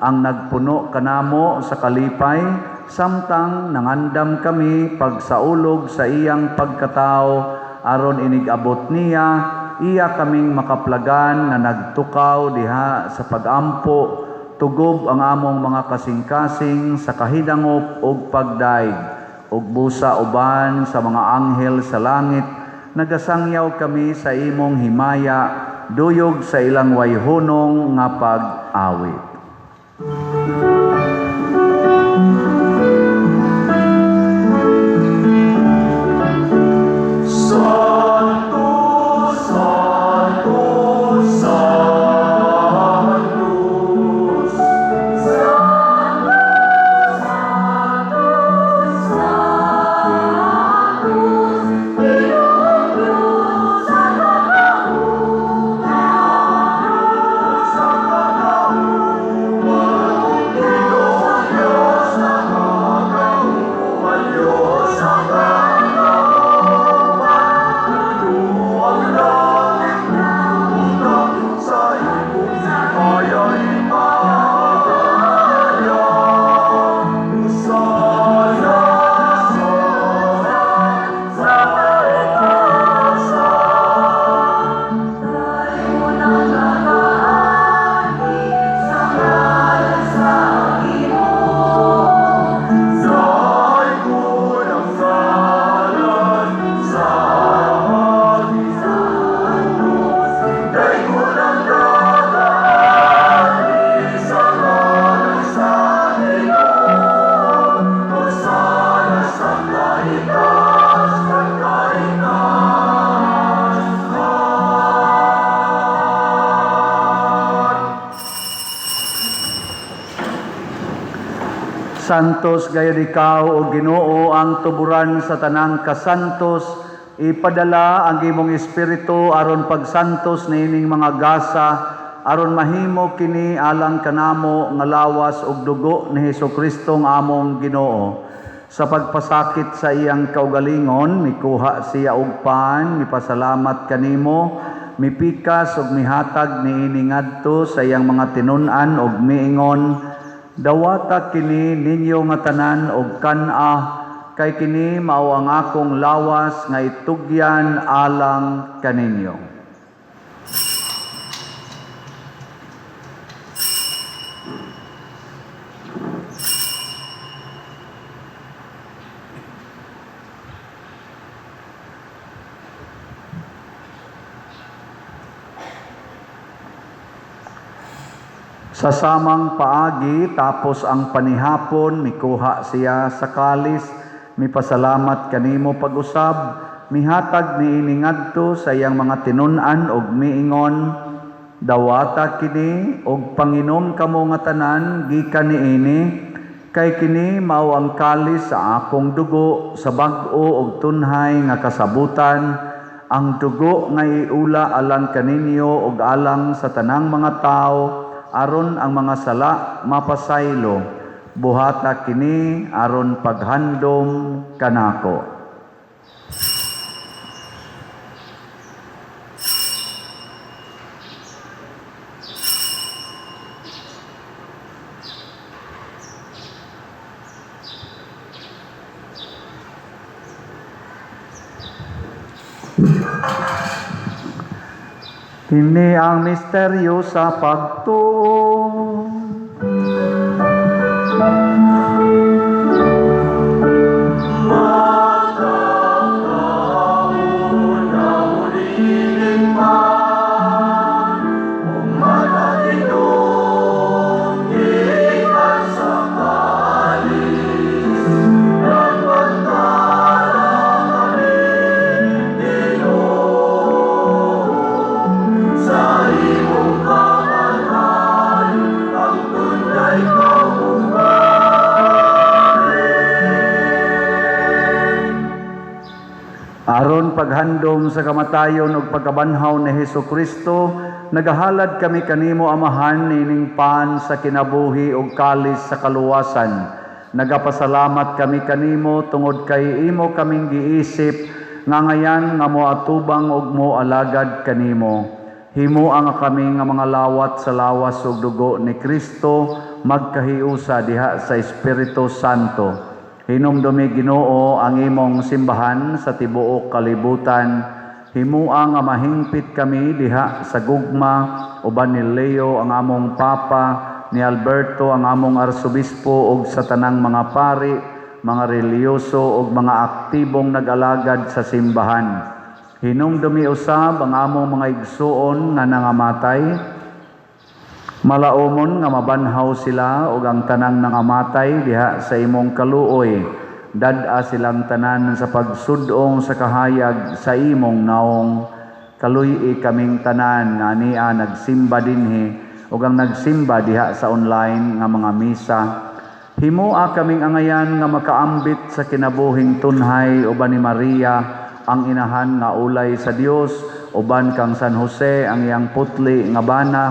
ang nagpuno kanamo sa kalipay samtang nangandam kami pagsaulog sa iyang pagkatao, aron inig-abot niya iya kaming makaplagan nga nagtukaw diha sa pagampo, tugob ang among mga kasing-kasing sa kahidangop ug pagdaig ug busa uban sa mga anghel sa langit nagasangyaw kami sa imong himaya, duyog sa ilang wayhunong nga pag-awit. Santo, Santo, Sanctus. Santos gayud ikaw, o Ginoo, ang tuburan sa tanang kasantos. Ipadala ang imong espiritu aron pagsantos niining mga gasa, aron mahimo kini alang kanamo nga lawas ug dugo ni Hesukristo nga among Ginoo. Sa pagpasakit sa iyang kaugalingon, mikuha siya og pan, mipasalamat kanimo, mipikas ug mihatag niini ngadto sa iyang mga tinun-an ug miingon: "Dawata kini ninyo nga tanan og kan-a, kay kini mao ang akong lawas nga itugyan alang kaninyo." Sa samang paagi, tapos ang panihapon, mikuha siya sa kalis, mipasalamat kanimo pag-usab, mihatag niini ngadto sa iyang mga tinun-an og miingon: "Dawata kini og panginom kamo nga tanan gikan niini, kay kini mao ang kalis sa akong dugo sa bag-o og tunhay nga kasabutan, ang dugo nga iula alang kaninyo ug alang sa tanang mga tawo aron ang mga sala mapasaylo. Buhata kini aron paghandom kanako." Kini ang misteryo sa pagtuo. Aron paghandom sa kamatayon ug pagkabanhaw ni Hesus Kristo, Nagahalad kami kanimo, Amahan, nining pan sa kinabuhi ug kalis sa kaluwasan. Nagapasalamat kami kanimo tungod kay imo kaming giisip nga ngayan nga moatubang ug moalagad kanimo. Himoa nga kami nga mga lawat sa lawas ug dugo ni Kristo magkahiusa diha sa Espiritu Santo. Hinumdumi, Ginoo, ang imong simbahan sa tibuok kalibutan. Himoa nga mahingpit kami diha sa gugma uban ni Leo ang among Papa, ni Alberto ang among Arsobispo ug sa tanang mga pari, mga relihiyoso ug mga aktibong nag-alagad sa simbahan. Hinumdumi usab ang among mga igsuon nga nangamatay. Malaumon nga mabanhaw sila ug ang tanang nangamatay diha sa imong kaluoy. Dad-a silang tanan sa pagsud-ong sa kahayag sa imong naong. Kaluy-i kaming tanan nga ania nagsimba dinhi ug ang nagsimba diha sa online nga mga misa. Himoa kaming angayan nga makaambit sa kinabuhing tunhay uban ni Maria ang inahan nga ulay sa Dios, uban kang San Jose ang iyang putli nga bana,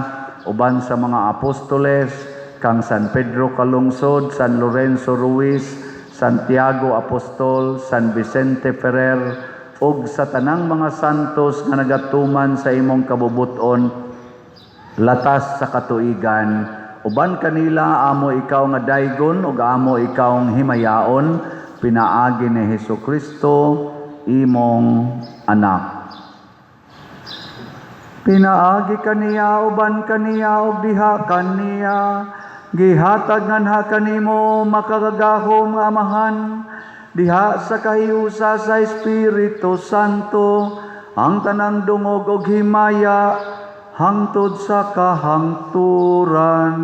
uban sa mga apostoles, kang San Pedro Calungsod, San Lorenzo Ruiz, Santiago Apostol, San Vicente Ferrer ug sa tanang mga santos nga nagatuman sa imong kabubuton latas sa katuigan. Uban kanila amo ikaw nga daygon ug amo ikaw himayaon pinaagi ni Hesus Kristo, imong anak. Pinaagi kaniya, uban kaniya ug diha kaniya, gihatag nganha kanimo, makagagahom nga Amahan, diha sa kahiusa sa Espiritu Santo, ang tanang dungog ug himaya hangtod sa kahangturan.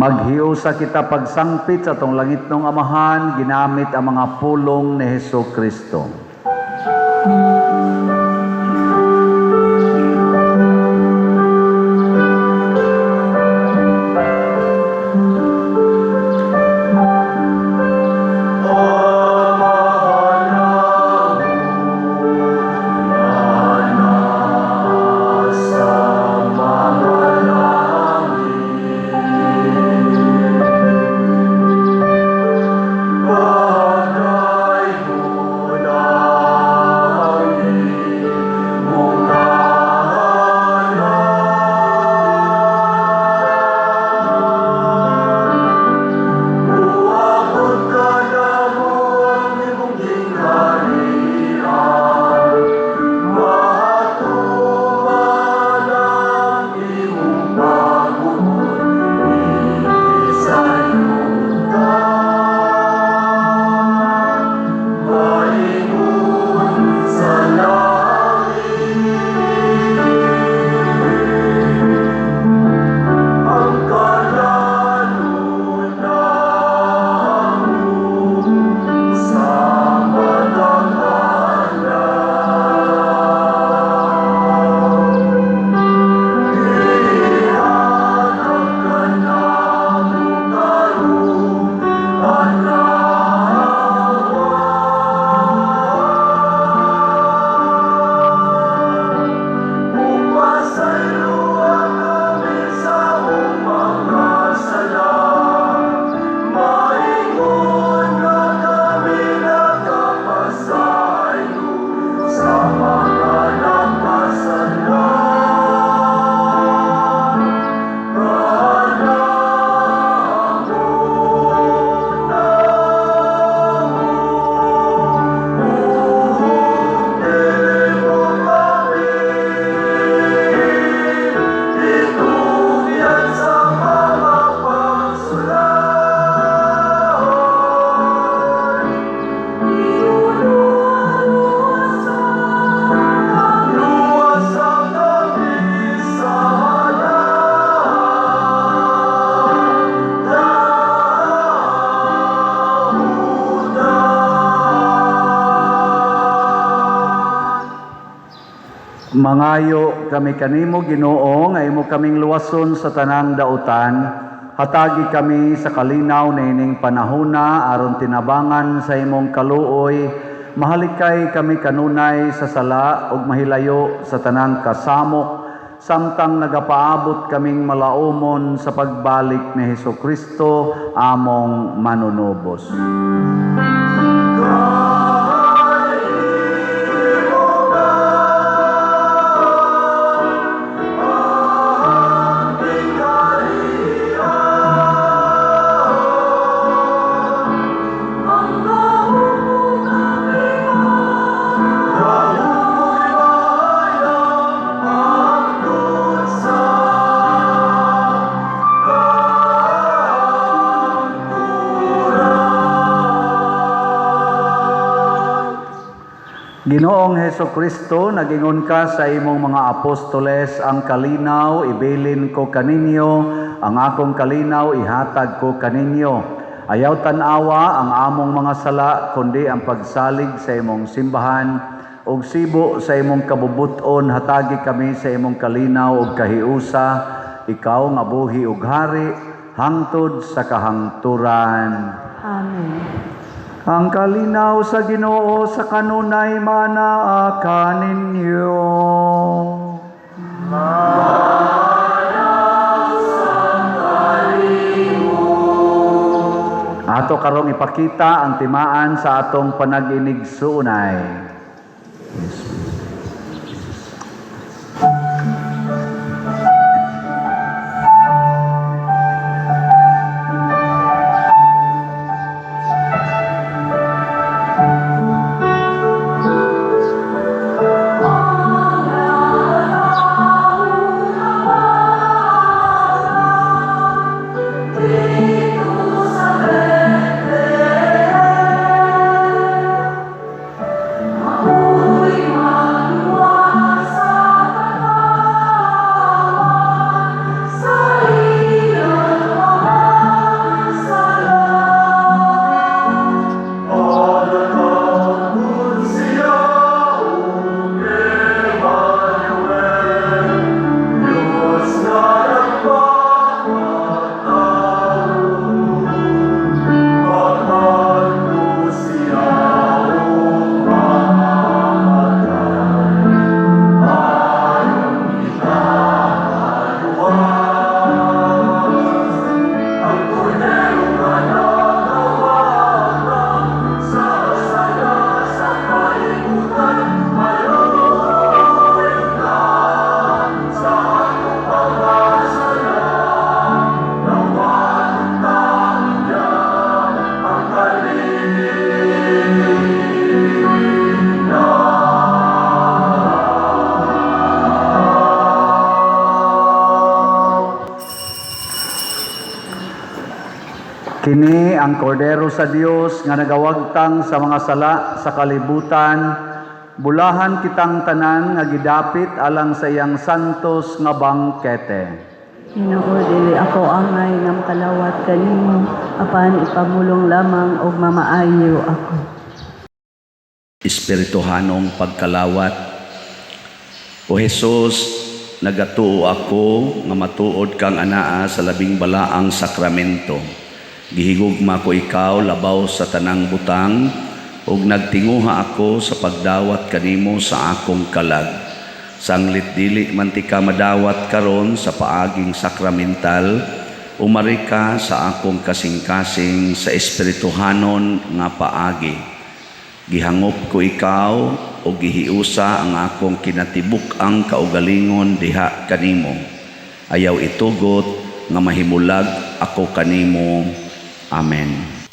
Maghiusa kita pagsangpit sa atong langitnong Amahan ginamit ang mga pulong ni Hesus Kristo. Pagdaygon ang Mangayo kami kanimo, Ginoo, nga imo kaming luwason sa tanang dautan. Hatagi kami sa kalinaw niining panahona aron tinabangan sa imong kaluoy. Mahalikay kami kanunay sa sala ug mahilayo sa tanang kasamok samtang nagapaabot kaming malaumon sa pagbalik ni Hesus Kristo among manunubos. Ginoong Heso Kristo, nagingon ka sa imong mga apostoles, "Ang kalinaw ibilin ko kaninyo, ang akong kalinaw ihatag ko kaninyo." Ayaw tan-awa ang among mga sala, kundi ang pagsalig sa imong simbahan, ug sibo sa imong kabubuton, hatagi kami sa imong kalinaw ug kahiusa, ikaw nga buhi ug hari hangtod sa kahangturan. Amen. Ang kalinaw sa Ginoo sa kanunay manaa kaninyo. Ato karong ipakita ang timaan sa atong panag-inigsuonay. Ako'y magluwa sa katawan, sa iyong mga sala. Siya ug Emmanuel, Diyos nga nagpakatao. Magmadto siya ug mamatay, aron kita maluwas. Ang kordero nga nagawagtang sa sala sa kalibutan, maluoy ka sa atong mga sala. Dawaton ta niya ang kalinaw. Kini ang kordero sa Dios nga nagawagtang sa mga sala sa kalibutan. Bulahan kitang tanan nga gidapit alang sa iyang santos nga bangkete. Ginoo, dili ako angay nga makalawat kanimo, apan ipamulong lamang og mamaayo ako. Espirituhanong pagkalawat. O Hesus, nagatuo ako nga matuod kang anaa sa labing balaang sakramento. Gihigugma ko ikaw labaw sa tanang butang ug nagtinguha ako sa pagdawat kanimo sa akong kalag. Sanglit dili man tika madawat karon sa paaging sakramental, umari ka sa akong kasing-kasing sa espirituhanon nga paagi. Gihangop ko ikaw o gihiusa ang akong kinatibuk-ang kaugalingon diha kanimo. Ayaw itugot nga mahimulag ako kanimo. Amen.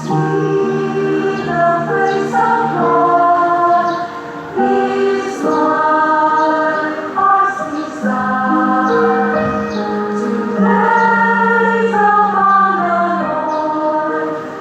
See the face of God is my heart's desire. To gaze upon the Lord.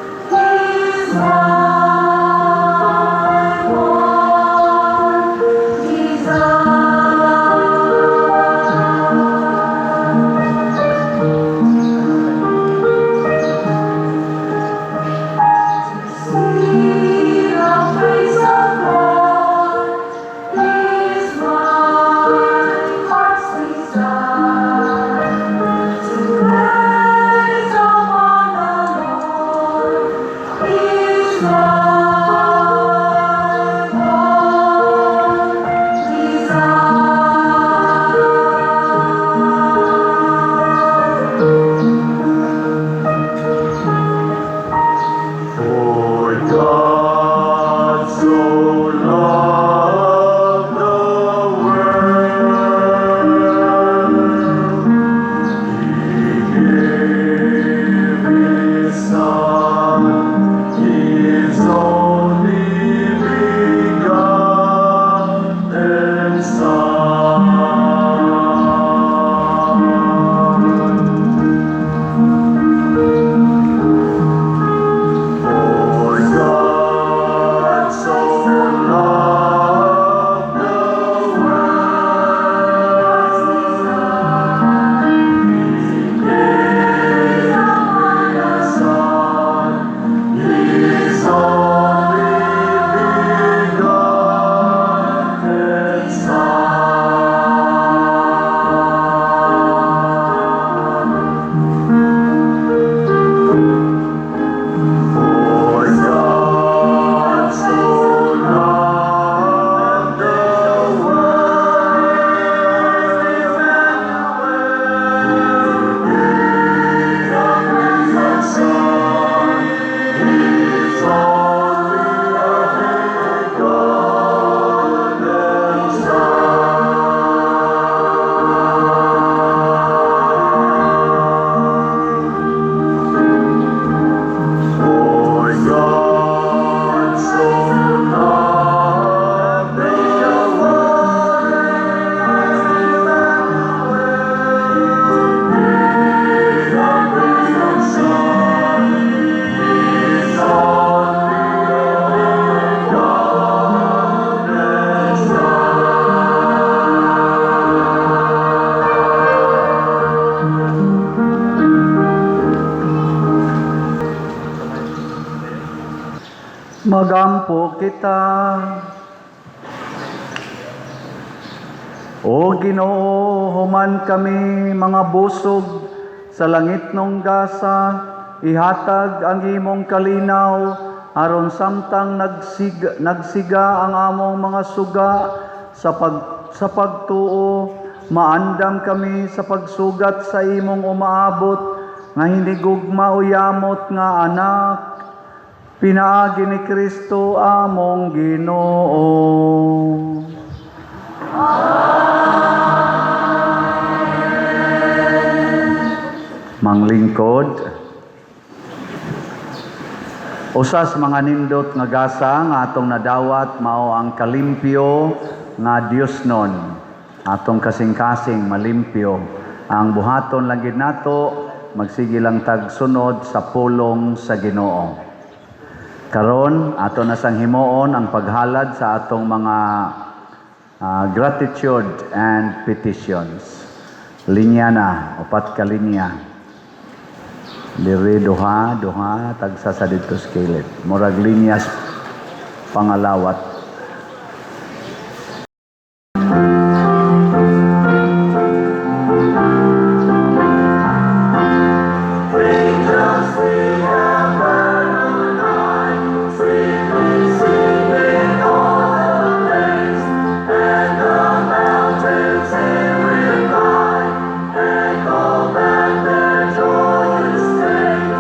Magampo kita. O Ginoo, human kami mga busog sa langitnong gasa, ihatag ang imong kalinaw aron samtang nagsiga ang among mga suga sa pagtuo, maandam kami sa pagsugat sa imong umaabot nga hinigugma o yamot nga anak pinaagi ni Kristo among Ginoo. Manglingkod. Usa sa mga nindot nga gasa nga atong nadawat mao ang kalimpyo nga Diosnon. Atong kasing-kasing malimpyo. Ang buhaton lang gid nato, magsige lang tag sunod sa pulong sa Ginoo. Karon ato na sang himuon ang paghalad sa atong mga gratitude and petitions. Linya na, upat ka linya. Diri duha, duha, tagsa sa didto sa kilid. Murag linyas pangalawat. Angels we have heard on high, sweetly singing all the plains, and the mountains in reply, echo back their joyous strains.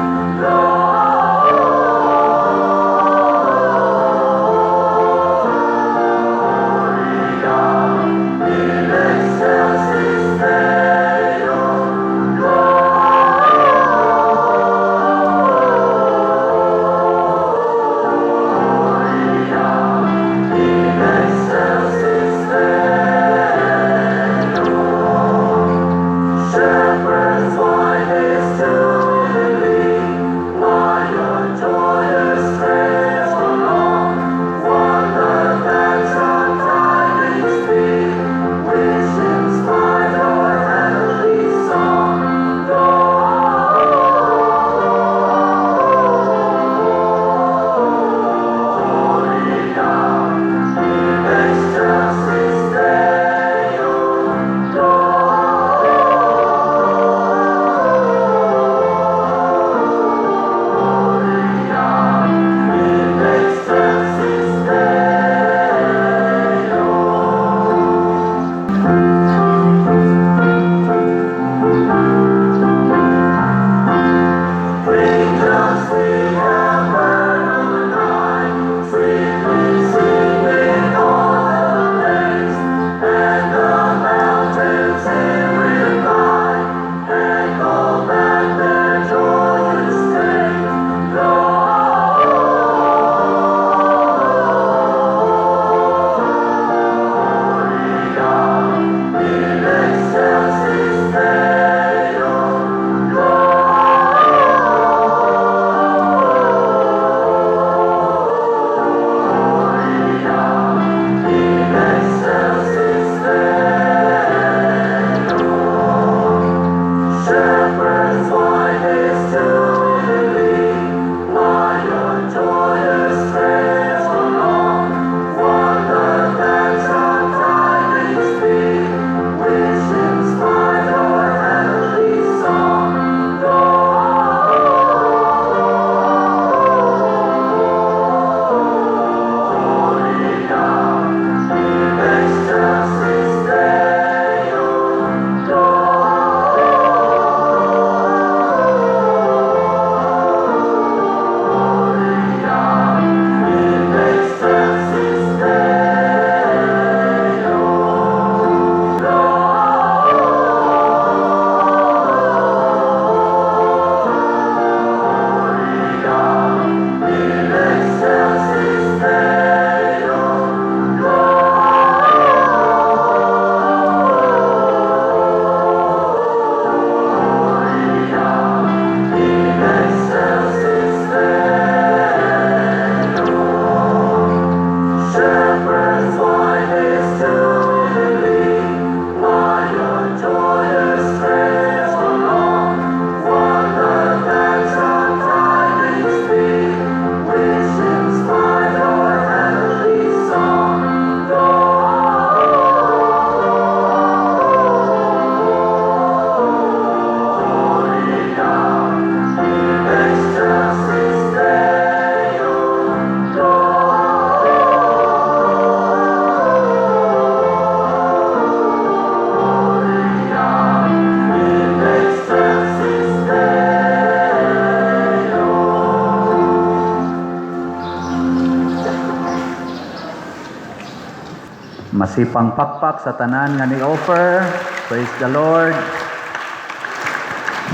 Masipang pakpak sa tanan nga ni-offer. Praise the Lord.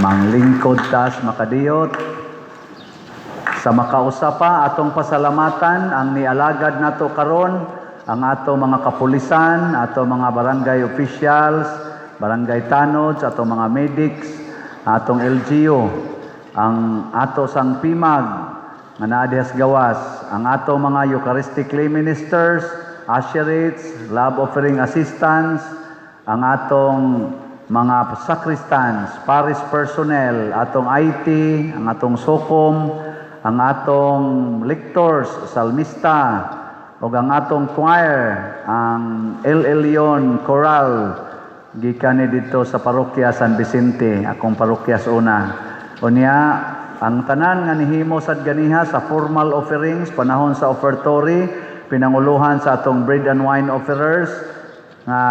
Manglingkod tas makadiyot. Sa makausa pa, atong pasalamatan ang nialagad nato karon, ang ato mga kapulisan, ato mga barangay officials, barangay tanods, ato mga medics, atong LGU, ang ato sang PIMAG nga naa dihas gawas, ang ato mga Eucharistic lay ministers, usherates, love offering assistants, ang atong mga sacristans, parish personnel, atong IT, ang atong SOCOM, ang atong lectors, salmista, ug ang atong choir, ang El Elyon Choral, gikan ni dito sa Parokya San Vicente, akong parokya sa una. Unya, ang tanan nga nihimo sad ganiha sa formal offerings panahon sa offertory, pinanguluhan sa atong bread and wine offerers nga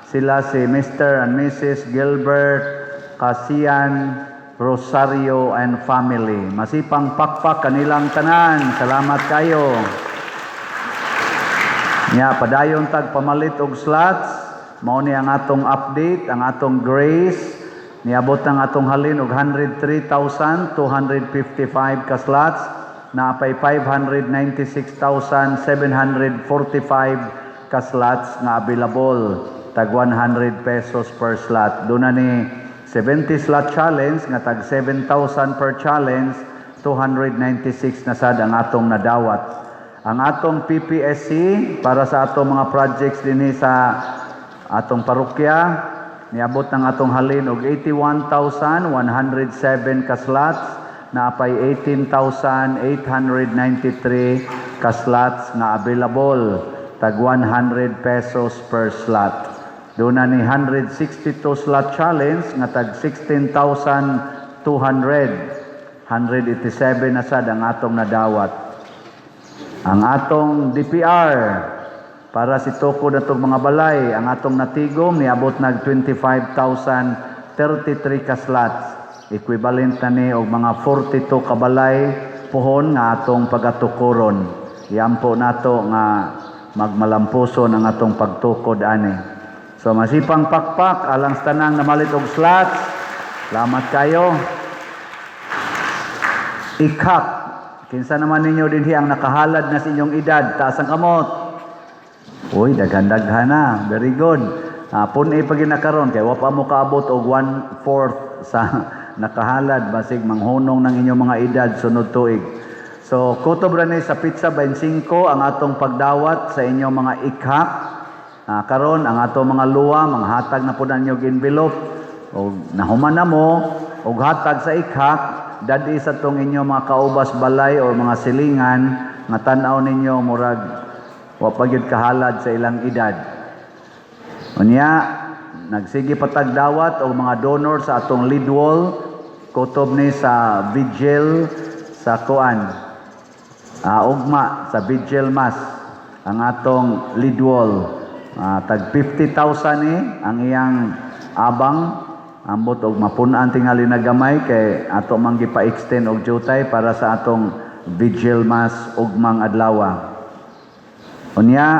sila si Mr. and Mrs. Gilbert Casian Rosario and family. Masipang pakpak kanilang tanan. Salamat kayo. Nya, padayon tag pamalit og slots. Mao ni ang atong update, ang atong grace. Niabot ang atong halin og 103,255 ka slots. Naapay 596,745 ka slots nga available. Tag 100 pesos per slot. Doon na ni 70 slot challenge nga tag 7,000 per challenge, 296 na sad ang atong nadawat. Ang atong PPSC para sa atong mga projects dinhi sa atong parokya, niabot ng atong halin og 81,107 ka slots, naapay 18,893 ka slots nga available, tag 100 pesos per slot. Doon na ni 162 slot challenge nga tag 16,200. 187 na sad ang atong nadawat. Ang atong DPR para si tukod atong mga balay, ang atong natigom niabot nag 25,033 ka slots. Equivalent na ni og mga 42 ka balay puhon nga atong pagatukuron. Iampo nato nga magmalampuson ang atong pagtukod ani. So masipang pakpak alang sa tanang namalit og slots. Salamat kayo. Ikhak. Kinsa naman ninyo dinhi ang nakahalad na sa inyong edad? Taas ang kamot. Uy, daghan-daghan na. Very good. Pun-i pa karon kay wa pa mo kaabot og one-fourth sa nakahalad, basig manghunong ng inyong mga edad sunod tuig. So, kutob ra ni sa petsa 25 ang atong pagdawat sa inyong mga ikhak. Karon ang atong mga luwa manghatag na pud ninyo og envelope og nahuman na mo og hatag sa ikhak, dad-i sa tong inyong mga kaubas balay or mga silingan nga tan-aw ninyo murag wa pa gyud kahalad sa ilang edad. Unya, nagsige patagdawat og mga donor sa atong lead wall, kutob ni sa vigil sa kuan. Ugma sa vigil mass ang atong lead wall. Tag 50,000 ni ang iyang abang, ambot og mapun-an tingali na gamay kay ato man gipa-extend og jutay para sa atong vigil mass ugmang adlaw. Unya,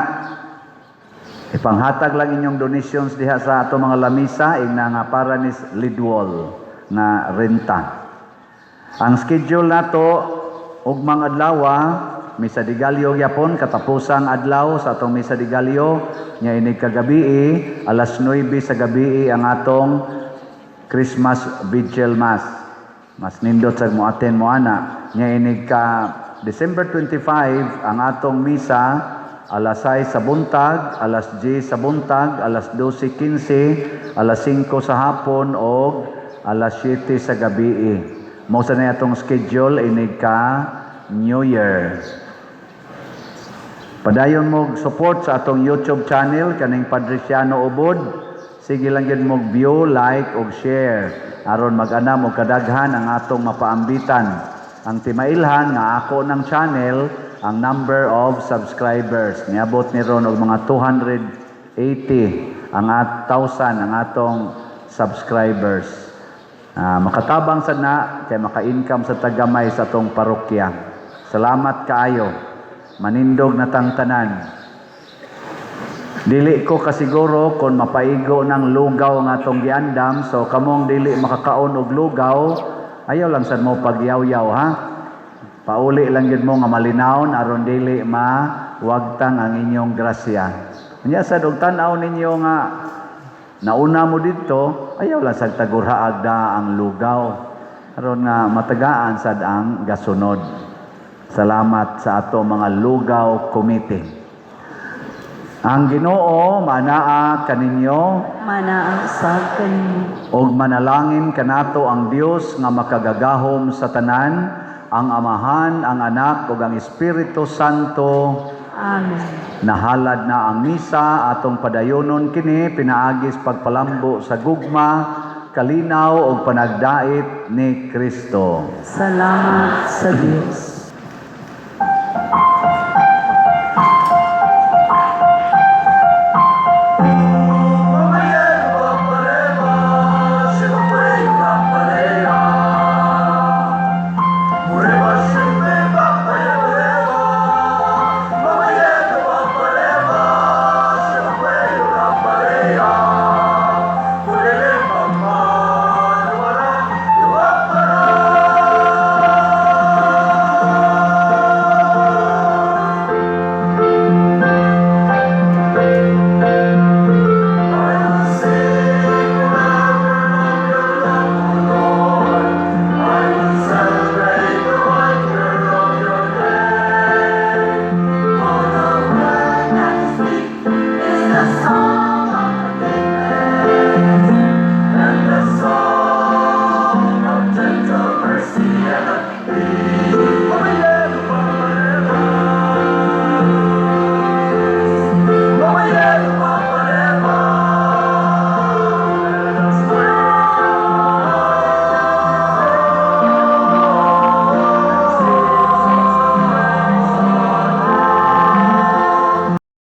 ipanghatag lang inyong donations diha sa ato mga lamisa ingna nga para ni lead wall nga renta. Ang schedule nato ugmang adlaw, Misa de Gallo gyapon, katapusang adlaw sa atong Misa de Gallo nya inig kagabi, alas 9 sa gabi ang atong Christmas Vigil Mass. Mas nindot sa mo attend mo ana. Nya inig ka December 25 ang atong misa, alas 6 sa buntag, alas 10 sa buntag, alas 12:15, alas 5 sa hapon og alas 7 sa gabi. Mao sa na atong schedule inig ka New Year. Padayon mo support sa atong YouTube channel kaning Padriciano Ubod. Sige lang gyud mo view, like ug share aron mag-anam og kadaghan ang atong mapaambitan. Ang timailhan nga ako ng channel ang number of subscribers. Niabot ni ron og mga 280 ang at thousand ang atong subscribers. Makatabang sad na kay maka-income sa tagamay sa atong parokya. Salamat kaayo. Manindog na tang tanan. Dili ko kasiguro kung mapaigo ng lugaw nga atong giandam, so kamong dili makakaon og lugaw, ayaw lang sad mo pagyaw-yaw, ha. Pauli lang gyud mo nga malinawon aron dili mawagtang ang inyong grasya. Unya sad og tan-aw ninyo nga nauna mo didto, ayaw lang sad tagurhaag da ang lugaw aron nga matagaan sad ang gasunod. Salamat sa ato mga lugaw committee. Ang Ginoo manaa kaninyo. Manaa sa kanimo. Ug manalangin kanato ang Dios nga makagagahom sa tanan, ang Amahan, ang Anak ug ang Espiritu Santo. Amen. Nahalad na ang misa, atong padayonon kini pinaagis pagpalambo sa gugma, kalinaw ug panagdait ni Kristo. Salamat sa Dios.